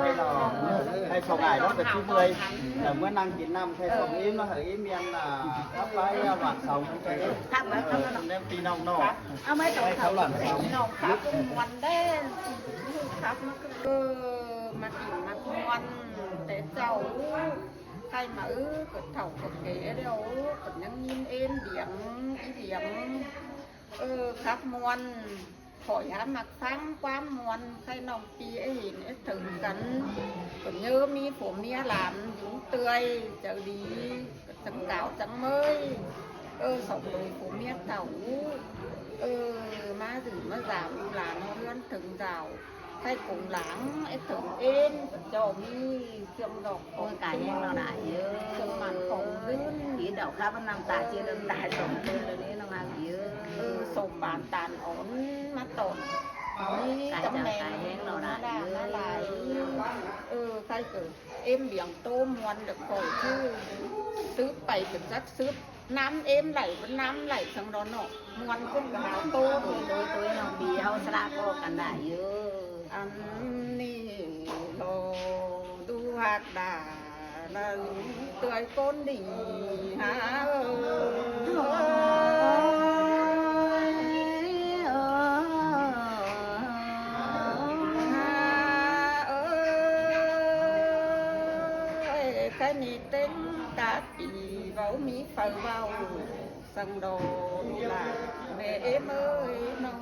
ໃຫ້ສອງອ້າຍເນາະ ໄປຄືເມື່ອຍ ເອີ ເມື່ອນັ່ງກິນນ້ຳ ໃຫ້ສອງອີ່ມເນາະ ໃຫ້ອີ່ມມຽນ ອ່າ ກັບໄປຫວານເສົາ ຄັກນະ ເອີ ແນມພີ່ນ້ອງເນາະ ເອົາມາ ໃຫ້ເຂົາຫວານເສົາ ນ້ອງຄັກມ່ວນເດ້ ຄັກມາ ເອີ ມາກິນມາມ່ວນແຕ່ເຊົ້າ ໃກ້ມາ ເອີ ກໍເຖົ້າກໍແກ່ແລ້ວ ກໍຍັງຍິນເອັນດຽງ ອີດຽງ ເອີ ຄັກມ່ວນ ຂ້ອຍຫາມັກຟັງຄວາມມ່ວນ ໃຄ່ນ້ອງປີເຫັນເອັດເຖິງກັນ ກໍເຍີມີຜົວເມຍຫຼານ ຍິງເຕືອຍ ໃຈດີ ຈັ່ງກາວຈັ່ງເມີຍ ເອີ ສອງໂຕຜົວເມຍເຖົ້າ ເອີ ມາຖືມາສາມຫຼານເຮືອນເຖິງດາວ ໃສ່ກົງຫຼັງ ເອັດເຖິງເອັນ ເຈົ້າມີເຄື່ອງດອກ ໂອ້ຍ ກາຍແຮງເນາະນາຍເອີຍ ເຄື່ອງໝັ້ນຂອງຂຶ້ນ ດີດອກຄາບນ້ຳຕາ ເຈນ້ຳຕາສອງເທື່ອແລ້ວເດ້ນ້ອງຮັກເອີຍ ເອີ ສົມບານຕານອ່ອນ ມາຕອນ ມີຕຳແໜ່ງ ກາຍແຮງເນາະນາຍເອີຍ ເອີ ໃສ່ເກີດ ເອັມບຽງໂຕມ່ວນ ດຽວຂ້ອຍຄືສືບໄປ ເປັນຈັກສືບ ນ້ຳເອັມໄຫຼ ເປັນນ້ຳໄຫຼສັງດອນເນາະ ມ່ວນຂຶ້ນກະຫາໂຕ ໂຕຍ ໂຕຍ ໂຕຍ ນ້ອງບີ ເຮົາສະຫຼະກໍກັນໄດ້ຢູ່ ອັນນີ້ລໍດູຮັກດາລະເຕືອຍຄົນດີຫາເອີຍ ຫາເອີຍ ໃຜນີ້ເຕັງກະ ທີ່ເວົ້າມີໄຟເວົ້າ ສັງດອນຫຼາຍແມ່ເອີຍນ້ອງ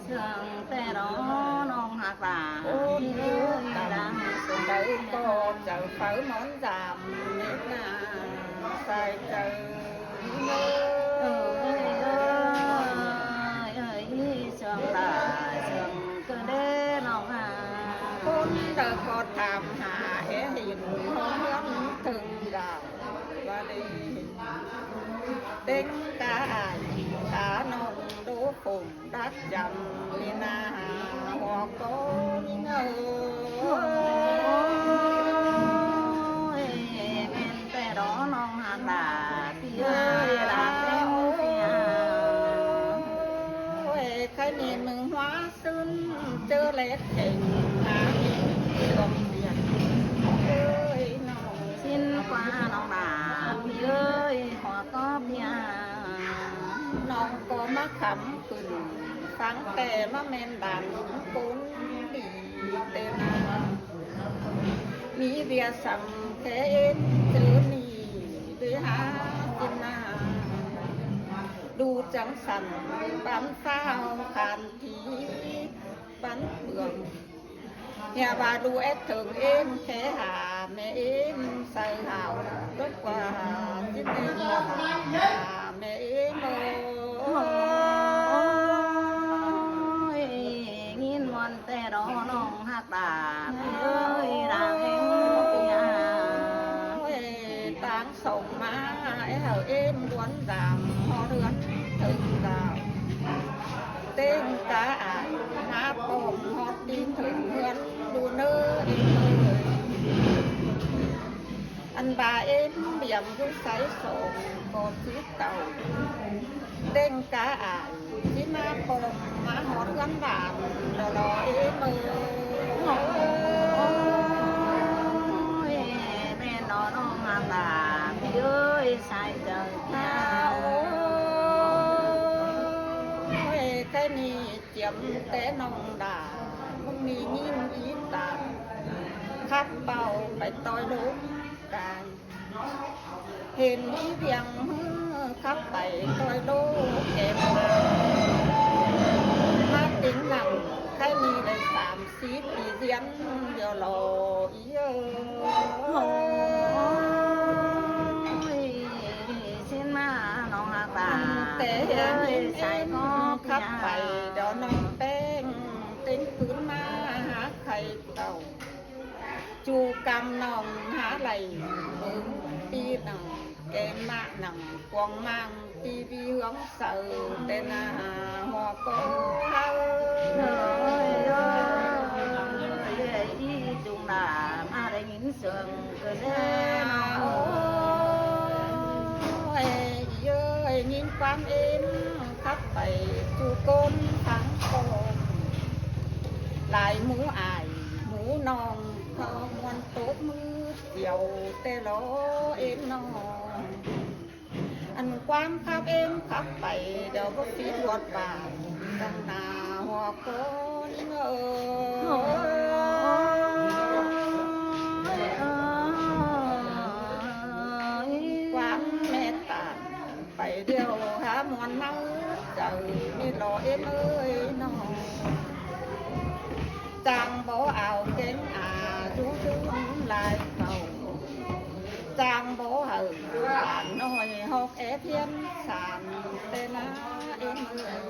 ເຊື່ອງແຕ່ດອນ້ອງຮັກຫຼາຍ ຄົນຢູ່ກຳໃດກໍເຈົ້າໄຟໝອນຈາມເມດໜ້າໃສ່ໃຈເອີຍ ເອີຍ ເອີຍ ເອີຍ ເຊື່ອງຫຼາຍ ເຊື່ອງ ກະເດນ້ອງຫາ ຄົນໃດກໍຖາມຫາ ເຫັນຮອດເຮືອນເຖິງດາວ ວ່າເດ ເຕັງກາອ້າຍການ້ອງໂດຜົມດັກຈຳ ເວນາຫົວກໍມີເງິນ ໂອ້ຍ ແມ່ນແຕ່ດອນ້ອງຫາຕາ ພີ່ເອີຍ ລາແລ້ວເສຍ ໂອ້ຍ ໃຄນີ້ມຶງຫົວ ຊຶ້ນເຈີແລກແຂງ ຫາກິນດອກເບຍ ເອີຍນ້ອງ ຊິນກວ່ານ້ອງຫຼ້າ ພີ່ເອີຍ ຂໍຕອບພຽງ ນ້ອງກໍມາຄຳຂຶ້ນ ຟັງແຕ່ມາແມ່ນດານຄົນດີເຕັມ ມີເບຍສຳແຄເອັນເຈີນີ້ ໄດ້ຫາກິນນາ ດູຈັ່ງສັນ ປັນຟ້າວຂານ ທີ່ປັນເບືອງ ເຮຍວ່າດູແອັດເຖິງເອັນແຄຫາ ແມ່ເອັນໃສ່ຫາວ ຕົກກວ່າຊິເປັນຫາແມ່ເອັນເອີຍ ໂອ້ຍ ຍິນມ່ວນແຕ່ດອນ້ອງຮັກຫຼ້າ ເອີຍ ລາເອັນເອີຍ ໂອ້ຍ ຕາງ ສົ່ງມາ ແອວເອັມດວນດຳ ຮອດເຮືອນເຖິງດາວ ເຕັງກາອາຍ ມາປ້ອມຮອດຕີນເຖິງເຮືອນ ດູເນີເອັມເອີຍ ອັນບາເອັມບຽມຢູ່ໃສສອງກໍຊິເຕົາ ເຕັງກາອາຍ ຊິມາປ້ອມມາຮອດເຮືອນບ້ານ ລໍໆ ເອັມເອີຍ ໂອ້ຍ ແມ່ນເນາະນ້ອງອາຕາ ພີ່ເອີຍ ສາຍເຈົ້າ ໂອ້ຍ ແຄ່ນີ້ຈຽມແຕ່ນ້ອງດາ ມຶງມີຍິງອີຕາ ຂັບເປົ່າໄປຕ່ອຍລົມກາຍ ເຫັນອີວຽງມື ຂັບໄປຕ່ອຍໂລແກມມາ ມາຕິງນັ່ງ ໃຄ່ມີໄດ້ສາມສີ່ປີ ຮຽນດຽວລໍອີເອີຍ ໂອ້ຍ ຊິນມານ້ອງຮັກຫຼ້າ ແຕ່ເຫັນອີເອັມ ຂັບໄປດຽວນ້ອງແປ້ງ ເຕັງຄືນມາຫາໄຂ່ເຕົ້າ ຈູກຳນ້ອງຫາໄຫຼ ເບິ່ງປີໜັງ ແກມມະໜັງ ກວາງມາງ ຕີວີເຮືອງເຊົາ ແຕ່ໜ້າຫົວກໍເຮົາ ເຮີ້ຍ ເຮີ້ຍ ອີຈຸງຫຼ້າ ມາໄດ້ຍິນສຽງກະແດ່ນ້ອງ ໂອ້ຍ ອີເອີຍ ຍິນຄວາມເອັນ ຂັບໄປສູ່ກົ້ນທາງໂຄ້ງ ຫຼາຍໝູ່ອ້າຍ ໝູ່ນ້ອງ ເຂົາມ່ວນຕົບມື ດຽວແຕ່ລໍເອັນນ້ອງ ອັນຄວາມຂັບເອັນຂັບໄປ ດຽວບໍ່ຕິດຮອດບ້ານ ຕັ້ງໜ້າຫົວກ້ອນເອີຍ ຄວາມແມ່ຕາ ໄປດຽວຫາມ່ວນເມົາໃຈ ມີລໍເອັນເອີຍນ້ອງ ຈ້າງບໍ່ເອົາເກັງອາ ຢູ່ເຮືອນຫຼາຍເຂົາ ຈ້າງບໍ່ໃຫ້ຫຼານນ້ອຍ ຮອກແອພຽນສານ ແຕ່ນາເອັນເອີຍ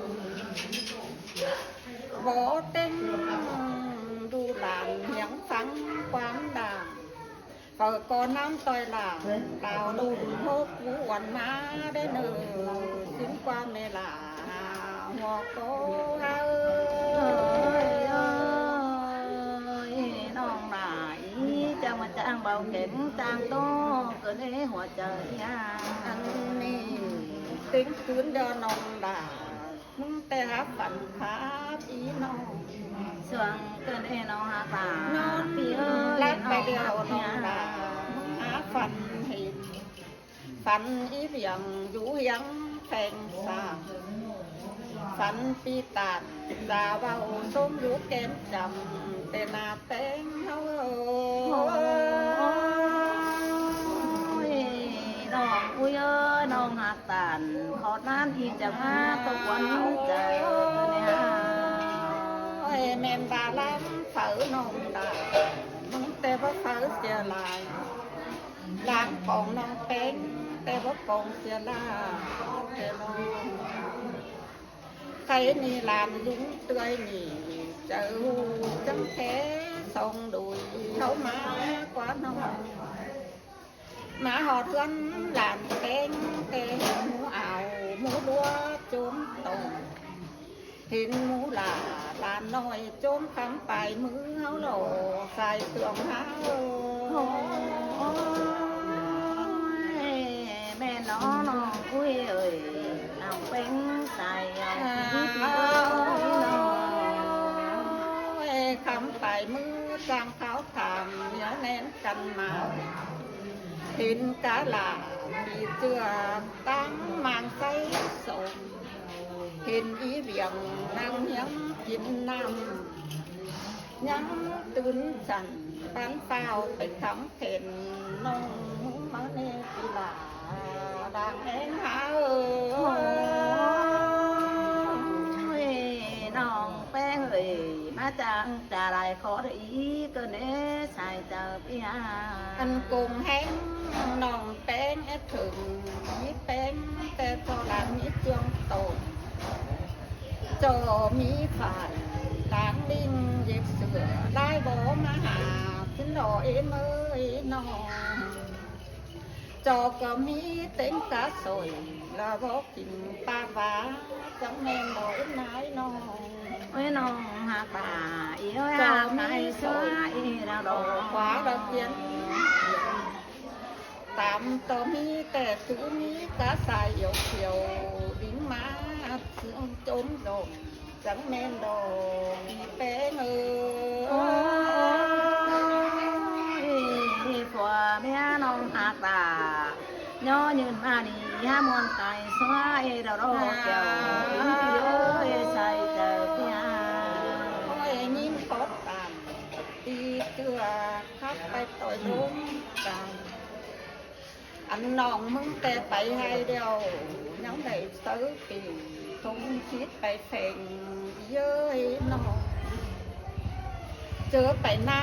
ບໍ່ເຕັງ ຫຼານຫຽງຟັງຄວາມດາ ເຂົາກໍນ້ຳຕ່ອຍຫຼານ ລາວລຸງໂຮກກູອວນມາໄດ້ເນີ ຊິນກວ່າແມ່ຫຼາຫົວໂກເອີຍ ເອີຍ ນ້ອງຫຼາຍ ຈາງມາຈາງເບົາແຂງຈາງໂຕ ເກີດໃນຫົວໃຈ ອັນນີ້ເຕັງຄືນເດີນ້ອງຫຼາຍ ມຶງແຕ່ຫາຝັນພາພີ່ນ້ອງ ຊ່ວງເກີດໃຫ້ນ້ອງຫາປາ ນອນ ພີ່ເອີຍ ຫຼັບໄປດຽວນ້ອງລາ ມຶງຫາຝັນເຫັນ ຝັນອີຫວຽງຢູ່ຫຽງແພງສາ ຝັນປີຕາດລາເວົ້າຊົມຢູ່ແກ້ມຈຳ ແຕ່ໜ້າແຕງເຮົາ ໂອ້ຍ ນ້ອງອຸ້ຍເອີຍ ນ້ອງຫາກ ຕານຂອດນານທີ່ຈະມາຕົກວັນໃຈເນຍ ໂອ້ຍ ແມ່ນວ່າລາມເຝົ້ານ້ອງດາ ມຶງແຕ່ບໍ່ເຝົ້າເສຍຫຼາຍ ລາມປອງນ້ອງແປ້ງ ແຕ່ບໍ່ປອງເສຍຫຼາຍ ແຕ່ນ້ອງ ໃຜນີ້ຫຼານລຸງເຕືອຍນີ້ ເຈົ້າຮູ້ຈັ່ງແທ້ ສອງໂດຍເຂົ້າມາກວ່ານ້ອງ ມາຮອດເຮືອນຫຼານແຕງ ແຕ່ເຫັນໝູອາວ ໝູລົວໂຈມໂຕ ເຫັນໝູຫຼ້າຫຼານນ້ອຍ ໂຈມຄຳປາຍມືເຮົາຫຼໍ່ ສາຍເຄື່ອງເຮົາ ໂອ້ຍ ແມ່ນເນາະນ້ອງອຸ້ຍເອີຍ ນ້ອງເປັນສາຍເອົາຊີວິດເອີຍນ້ອງ ໂອ້ຍ ຄຳປາຍມືຈາງເຂົາຖາມ ໜຽວແໜ້ນກັນມາ ເຫັນກາລາມີເຈື່ອຕັ້ງມາງໃສສົມ ເຫັນອີຫວຽງນັ່ງຫຽງກິນນ້ຳ ຍັງຕື່ນສັນປານຟ້າວໄປຄຳເພັນ ນ້ອງມາແນ່ຕິລາ ດາງແອງຫາເອີຍ ໂອ້ຍ ນ້ອງແປ້ງເອີຍ ມາຈາງຈາຫຼາຍຂໍໄດ້ອີກເກີນເດ້ ສາຍເຈົ້າເປີຍ ອັນກົງແຮງນ້ອງແປ້ງແອດເຖິງ ມີແປ້ງແຕ່ພໍລາມີເຄື່ອງໂຕ ເຈົ້າມີຝາຍ ຕາງລິງເຢັບເສື້ອ ລາຍບໍ່ມາຫາ ຂຶ້ນດອກເອມເອີຍນ້ອງ ເຈົ້າກໍມີເຕັງກາສອຍ ລະບໍ່ກິນປາກຫວາ ຈັກແມ່ນບໍ່ເອັນນາຍນ້ອງ ໂອ້ຍ ນ້ອງຫາກປາ ອີເອີຍ ເຈົ້າມີສອຍ ອີລະດອກ ຂວາລະກຽນ ຕາມຕໍ່ມີແຕ່ຖືມີກາສາຍອຽວຂຽວ ດິງມາຈົມດົງ ຈັກແມ່ນດອກອີແປ້ງເອີຍ ໂອ້ຍ ຜົວເມຍນ້ອງຫາກຕາ ຍໍຍືນມານີ້ ຫາມ່ວນກາຍສວຍ ດອກແກ້ວ ເອີຍ ໃສ່ເຈົ້າເປີຍ ໂອ້ຍ ຍິງເຂົາຕາມ ຕີເກືອ ຂັບໄປຕໍ່ລົມກາຍ ອັນນ້ອງມຶງແຕ່ໄປໃຫ້ແລ້ວ ຍັງໄດ້ເຊີປີ ທົງຄິດໄປແຝງເອີຍນ້ອງ ເຈີໄປນາ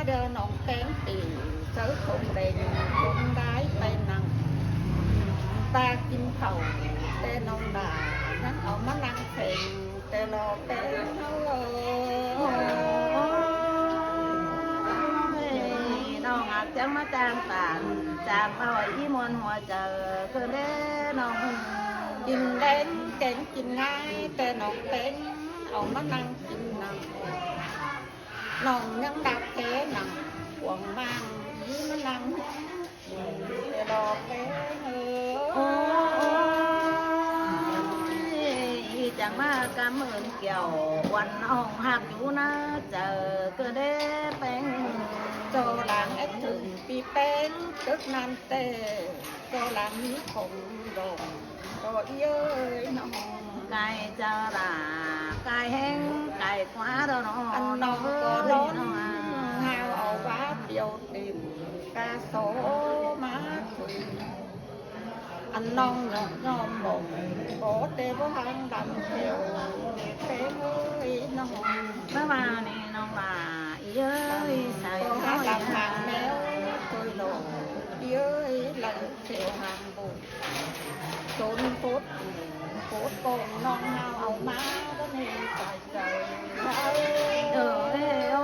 ເດີນ້ອງແປ້ງປີ ເຊີທົງແດງທົງດາຍໄປນັ່ງ ຕາກິນເຂົ້າແຕ່ນ້ອງດາ ຍັງເອົາມານັ່ງແຝງ ແຕ່ລໍແປ້ງເຮົາເອີຍ ນ້ອງຫາກຈັ່ງມາຈາງຕານ ຈາງເວົ້າອີມ່ວນຫົວໃຈ ເກີນເດ້ນ້ອງ ກິນແດງແກງກິນງ່າຍ ແຕ່ນ້ອງແປ້ງເອົາມານັ່ງກິນນຳ ນ້ອງຍັງດັກແທ້ນັ່ງ ກວາງມາງ ອີມານັ່ງ ໂອ້ຍ ຈັ່ງມາກຳເອີ້ນແກ້ວ ວັນນ້ອງຮັກຢູ່ນາເຈີ ເກີດເດ້ແປ້ງ ຈໍລາງແອດເຖິງປີແປ້ງ ຕຶກນັ້ນແຕ່ຈໍລາງມີຂອງດອກ ກໍເອີຍນ້ອງ ກາຍເຈົ້າລາ ກາຍແຮງກາຍຂວາດອກນ້ອງ ອັນນ້ອງກໍຮ້ອນ ຫາວເອົາວ່າປຽວ ເຕັມກາໂສມາຄຸຍ ອັນນ້ອງຍອມບໍ່ ຂໍແຕ່ບໍ່ຫາງດຳແຂວ ແຕ່ເອີຍນ້ອງ ເມື່ອວານນີ້ນ້ອງວ່າ ອີເອີຍ ໃສ່ ຂໍຫາດຳຫາງແມວ ຊ່ວຍຫຼອກ ອີເອີຍ ໄລ່ແຂວຫາງບົດ ສົນພົດ ໂພດກອງນ້ອງຫາວເອົາມາ ບໍ່ມີໃຈ ເອີຍ ໂອ້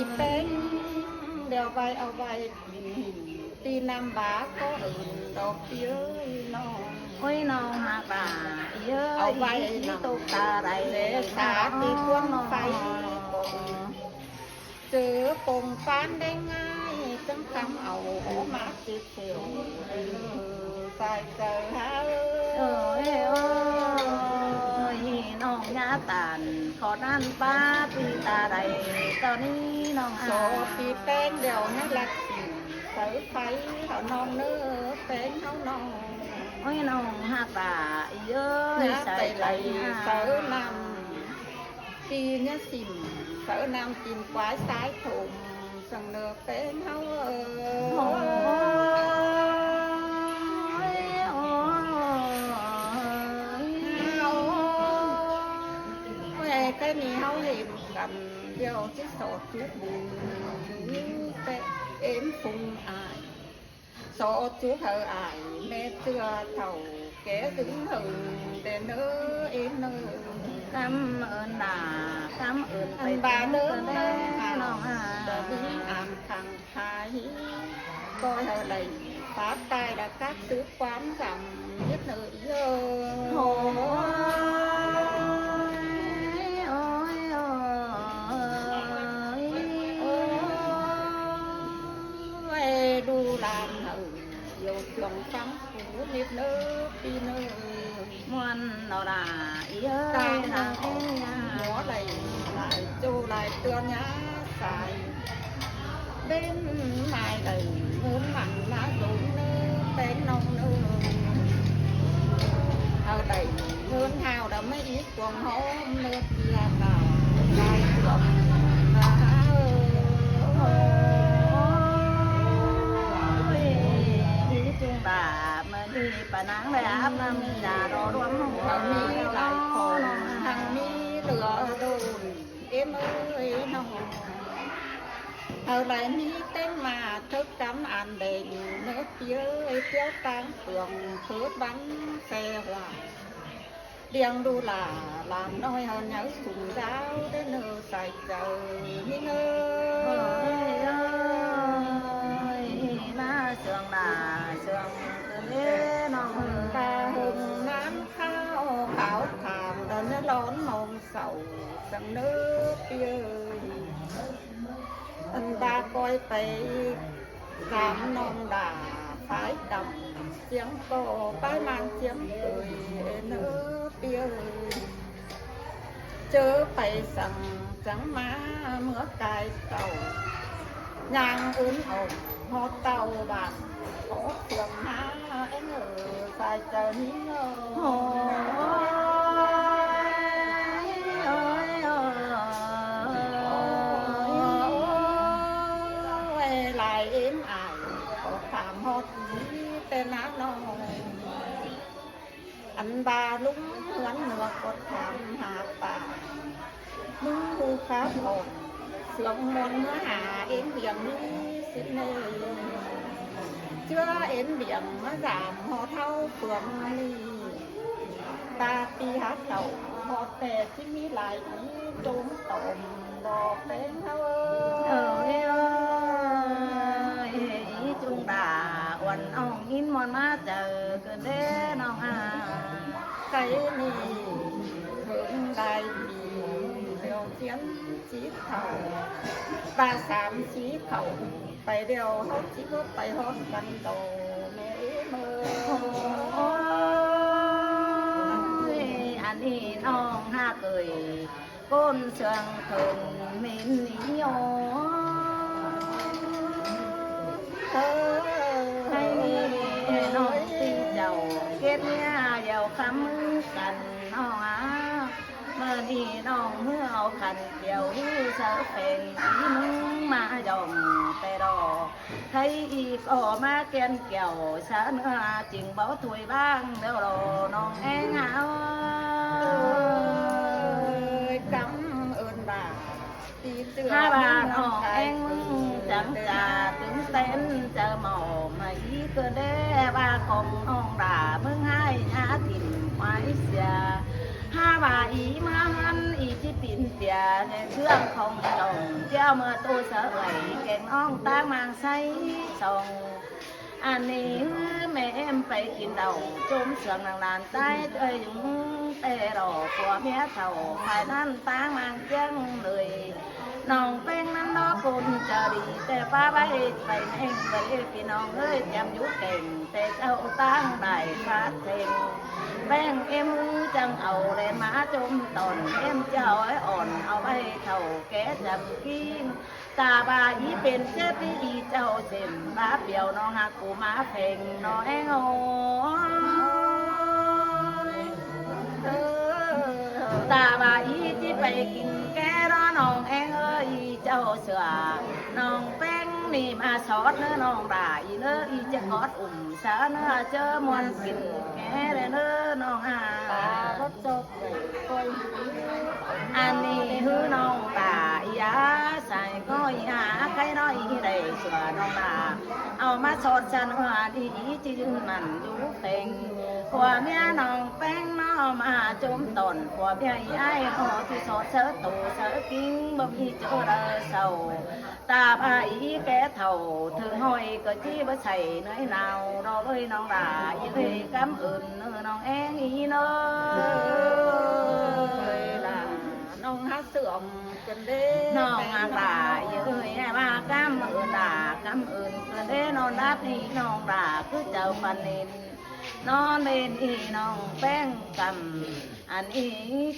ແປ້ງ ດຽວໄວ້ເອົາໄວ້ກິນ ຕີນ້ຳບາກໍເອີ້ນດອກເອີຍນ້ອງ ໂອ້ຍ ນ້ອງຫາກຫຼາຍເອີຍ ເອົາໄວ້ນ້ຳຕົກຕາໄດ້ ແລສາຕີຄວນໄຟ ເຈີປົງປານໄດ້ງ່າຍ ຈັ່ງຄຳເອົາອອກມາເຈັບແຂ້ວ ສາຍເຈົ້າເອີຍ ໂອ້ຍ ໂອ້ຍ ນ້ອງຍາຕານ ຂໍນັ້ນປ້າປີຕາໃດ ຕອນນີ້ນ້ອງ ສອບປີແປ້ງດຽວໃນລັກສິ ເສົາໄຟເຮົານ້ອງເນີ ແປ້ງເຮົານ້ອງ ໂອ້ຍ ນ້ອງຫາກຫຼາຍເອີຍ ຍາໄປໄຫຼ ເສົານ້ຳ ປີຍາສິມ ເສົານ້ຳກິນຄວາຍສາຍຖົມ ສັງເນີແປ້ງເຮົາເອີຍ ໂອ້ຍ ໂອ້ຍ ໂອ້ຍ ແຕ່ນີ້ເຮົາເຫັນກັນ ດຽວຊິສອດຈຸດບຸນ ແຕ່ເອັນຟຸງອາຍ ສອດຈຸດເຮີອອາຍ ແມ່ເຈື່ອເຖົ້າແກ່ດຶງເຫິງ ແຕ່ເນີເອັນເນີ ກຳເອີ້ນດາ ກຳເອີ້ນໄປ ອັນບາເດີ ເດີນ້ອງຫາ ບໍ່ມີອັນຄັງ ຂາຍ ກໍເຮົາໄດ້ປາດຕາຍລະກັກສືບຄວາມຈຳ ເຮັດເນີເອີຍ ໂອ້ຍ ໂອ້ຍ ໂອ້ຍ ໂອ້ຍ ດູຫຼານເອີຍ ດຽວຊ່ວງຟັງ ໂອ້ ນິດເນີ ປີເນີ ມ່ວນເນາະລະອີເອີຍ ຕາມນາງເອີຍ ຫົວໄຫຼຫຼາຍໂຈ້ຫຼາຍເຕືອນຍາສາຍ ເປັນໝາຍໄດ້ເງິນມັນນາດົນເນີ ແປ້ງນ້ອງເນີ ເຮົາໄດ້ເງິນເຮົາດຳມາອີກ ກວງຫອມເລີດເກືອກາໄດ້ກວງນາເອີຍ ໂອ້ຍ ດີຈຸງບາບ ມື້ນີ້ປ້ານາງໄດ້ອາບນ້ຳຢາຫຼໍ່ລວມຫົວ ເຮົາມີຫຼາຍຄົນ ທັງມີເຫຼືອດົນ ເອັມເອີຍນ້ອງ ເຮົາໄດ້ມີແຕ່ງມາເຖິກກຳອັນແດງ ເນີເປີຍ ປຽວຕ່າງເປືອງ ເພີດບັນແຊຫວາ ລ້ຽງດູຫຼ້າຫຼານນ້ອຍ ເຮົາໃຫຍ່ສູງຍາວເດີເນີ ສາຍເຈົ້ານີ້ເນີ ເອີຍ ມາຊ່ວງໜ້າຊ່ວງເອີຍນ້ອງເອີຍ ຕາຫົ່ມນ້ຳຂາວຂາວຂາມ ດອນຍາລອນມອງເສົາ ສັງເນີເປີຍ ອັນດາກອຍໄປ ສາມນ້ອງດາ ຝາຍກຳ ສຽງກໍປ້າຍມານສຽງເອີຍ ເນີເປີຍ ເຈີໄປສັງ ຈັງມາເມືອກາຍເຕົາ ຍ່າງອື່ນອອກຮອດເຕົາບາດ ຂໍເຄື່ອງຫາເອີຍ ສາຍເຈົ້ານີ້ເອີຍ ໂອ້ຍ ໂອ້ຍ ໂອ້ຍ ຫຼາຍເອັນອາຍ ຂໍຖາມຮອດນີ້ແຕ່ນານ້ອຍ ອັນບາລຸງເຮືອນເໜືອກໍຖາມຫາປ່າ ມຶງຮູ້ຄາບອອກ ເຊື່ອງມວນເມືອຫາເອັນບຽງນີ້ສິເນ ເຈື່ອເອັນບຽງມາສາມຫໍເທົາເຟືອງນີ້ ຕາປີຫາເຖົ້າຮອດແຕ່ທີ່ມີຫຼາຍອີ ໂຈມຕອມດອກແດງເຮົາເອີຍ ເອີຍ ເອີຍ ຈຸງດາ ອວນອອງອິນ ມ່ວນມາເຈີກັນເດ້ນ້ອງອາຍ ໄກນີ້ເຖິງຫຼາຍປີແລ້ວ ສຽນສີເທົາ ຕາສາມສີເທົາໄປແລ້ວ ເຮົາຊິບໍ່ໄປຮອດກັນດອກແມ່ເອີຍ. ໂອ້ຍ ອັນນີ້ນ້ອງຮັກເອີຍ ກົ້ນເຊື່ອງເຖິງມິນນິຍົມ ໃຫ້ນ້ອງຕີເຈົ້າເກັບເມຍດຽວຄຳມືກັນນ້ອງອາ. ມື້ນີ້ນ້ອງມືເອົາຂັນກ່ຽວ ໃສ່ແປ້ງອີໜຶ່ງມາຢ່ອງແຕ່ດອກ ໃຜອີກກໍມາແກ່ນແກ້ວ ສາເນື້ອຈຶ່ງບໍ່ຖ້ວຍບາງແລ້ວລອນ້ອງແອງເອີຍ. ກຳເອີ້ນວ່າ ຫາວ່ານ້ອງແອງມຶງຈັງຈະຕື່ນເຕັ້ນ ຈະເມົາໃໝ່ອີກເດີ ວ່າຂອງນ້ອງຫຼ້າມຶງໃຫ້ຍາຖິ້ມໄວ້ເສຍ ຫາວ່າອີເມືອເຮືອນ ອີຊິປິ່ນເປຍໃນເລື່ອງຂອງນ້ອງ ດຽວເມື່ອໂຕສະເອື້ອຍແກງນ້ອງຕາງມາງໃສ່ຊ່ອງ. ອັນນີ້ແມ່ແອມໄປກິນເຫຼົ້າ ຈົ່ມສວງນາງຫຼານຊາຍເອີຍ ຍຸງແຕ່ລໍຜົວເມຍເຖົ້າ ຝ່າຍນັ້ນຕາງມາງຈຽງເລີຍ ນ້ອງແປ້ງນັ້ນເນາະຄົນຈະດີ ແຕ່ປ້າໄວ້ໄປແມ່ງເອີຍ ພີ່ນ້ອງເອີຍ ຈຳຢູ່ແກ່ງ ແຕ່ເຈົ້າຕາງໄດ້ຟາດເທັງ ແປ້ງເອັມຈັ່ງເອົາແລ່ນມາຈົ່ມຕອນ ເອັມເຈົ້າອ້ອຍອ່ອນ ເອົາໄວ້ເຖົ້າແກ່ຈຳກິນ ຕາບາອີເປັນເຈັບອີເຈົ້າເຊັ່ນບາປຽວ ນ້ອງຮັກກູມາເພັງນ້ອງແອງໂອຍ. ຕາບາອີຊິໄປກິນແກ່ເນາະນ້ອງແອງເອີຍ ເຈົ້າເຊື່ອ ນ້ອງແປ້ງນີ້ມາສອດເນີນ້ອງຫຼ້າອີເນີ ອີຈະກອດອຸ້ມສາເນື້ອເຈີມ່ວນກິນແກ່ເດີເນີນ້ອງອາ. ອັນນີ້ຄືນ້ອງຫຼ້າອີອາໄສກໍອີຫາໄຄນ້ອຍໄດ້ຊົ່ວນ້ອງຫຼ້າ ເອົາມາສອດສາເນື້ອດີ ຈີນນັ້ນຢູ່ເປັງ ຜົວເມຍນ້ອງແປ້ງເນາະມາຈົ່ມຕອນ ຜົວເມຍອີອ້າຍເນາະທີ່ສອດເສີໂຕເສີກິງ ບໍ່ມີເຈີເດີເຊົາ ຕາບາອີແກ່ເຖົ້າ ເຖິງຫ້ອຍກໍຈີບໍ່ໃສ່ເໜືອຍໜາວ ດອກເອີຍນ້ອງຫຼ້າອີເອີຍ ກຳເອີ້ນເນີນ້ອງແອງອີເນີ ນ້ອງຫາເຊື່ອມກັນເດ້ ນ້ອງອາຫຼ້າອີເອີຍ ວ່າກຳເອີ້ນຫຼ້າ ກຳເອີ້ນກັນເດ້ ນອນຫຼັບນີ້ນ້ອງຫຼ້າ ຄືເຈົ້າຝັນເຫັນ ນອນເຫຼັ້ນອີນ້ອງແປ້ງກຳ ອັນອີ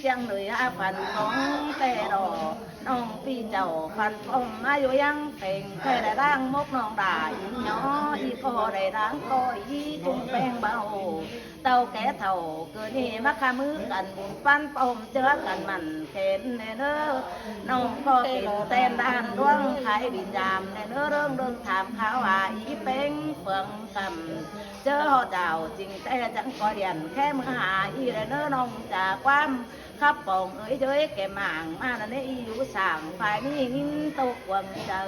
ຈັ່ງເລີຍຫາຝັນຂອງແຕ່ດອກ ນ້ອງພີ່ເຈົ້າຝັນຂອງມາຢູ່ຍັງເປັງ ແຕ່ໄດ້ລ້າງມົກນ້ອງຫຼ້າອີຫຍໍ ອີກໍໄດ້ລ້າງກໍອີຈຸງແປ້ງເບົາ ເຕົ້າແກ່ເຖົ້າ ຄືນີ້ມາຄາມືກັນບຸນປັນປ້ອມເຈືອກັນໝັ້ນແຂນແນ່ເນີ ນ້ອງກໍເປັນແຕ່ນດ້ານດວງຂາຍບິນຍາມແນ່ເນີ ເລື່ອງເລື່ອງຖາມຂ່າວວ່າອີເປັງເປືອງກຳ ເຈີຮອດດາວຈິງແຕ່ຈັ່ງກໍດຽນແຄ່ມື້ຫາອີແລະເນີ ນ້ອງຈາກຄວາມຂັບປອງເອີຍເຈີຍແກ່ໝາງມານະເນ ອີຢູ່ສ້າງຝ່າຍນີ້ຍິນໂຕກວາງເຈີ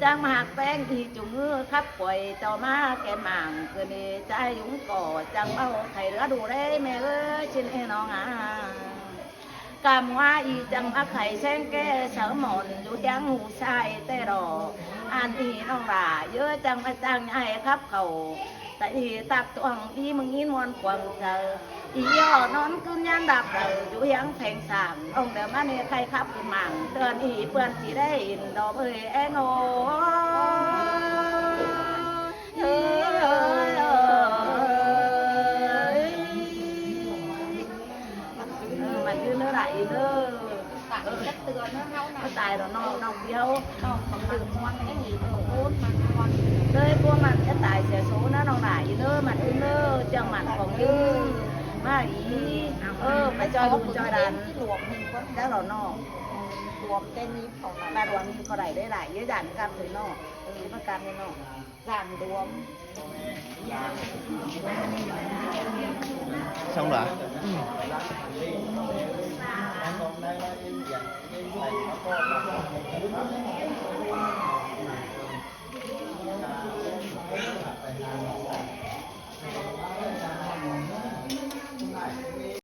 ຈັ່ງມາຮັກແປ້ງອີຈຸງມືຂັບປ່ອຍຕໍ່ມາແກ່ໝາງ ຄືເນຈາຍຍຸງກໍຈັ່ງເບົາໄຂ່ເຫຼືອດູເດ້ແມ່ເອີຍ ຊິນເອນ້ອງອາ ກຳວ່າອີຈັ່ງມາໄຂແສງແກ່ສາວໝອນ ຢູ່ທຽງຫູຊາຍແຕ່ດອກ ອັນອີນ້ອງຫຼ້າເອີຍ ຈັ່ງມາຈ້າງໃຫ້ຂັບເຂົ້າ ຕະອີຕັກຕວງ ອີມຶງຍິນມ່ວນຂວາງເຈີ ອີຍໍນອນຄືນຍາມດັບເດີ ຢູ່ທຽງແພງສາງ ອອງເດີມາເນໄຂ່ຂັບຂຶ້ນໝາງ ເຕືອນອີເປື້ອນຊິໄດ້ເຫັນດອກເອີຍແອງໂອຍ. ເອີ ມັນຢືນເດີຫຼ້າອີເດີ ຕາຍຈັກເທື່ອເນາະເຮົານະ ຕາຍແລ້ວເນາະ ນ້ອງດຽວ ນ້ອງຂອງມັນມ່ວນເອງ ເອີ ໂອ້ຍ ມັນມ່ວນ ເລີຍພວກມັນຈະຕາຍເສຍສູນະ ນ້ອງຫຼ້າອີເດີ ມັນອື່ນເດີ ຈັ່ງມັນຂອງອື່ນມາອີ ເອີ ໄປຈອຍລູກຈອຍຫຼານ ລວມໜຶ່ງກ່ອນ ແລ້ວເນາະ ລວມແຕ່ມີເຂົາ ມາລວມມີເຂົາໄດ້ຫຼາຍ ເຍອະຫຍັງກັບເລີຍເນາະ ເອີ ມາກັບເລີຍເນາະ. ສາມດວງ ຊ່າງຫຼາຍ ອືມ.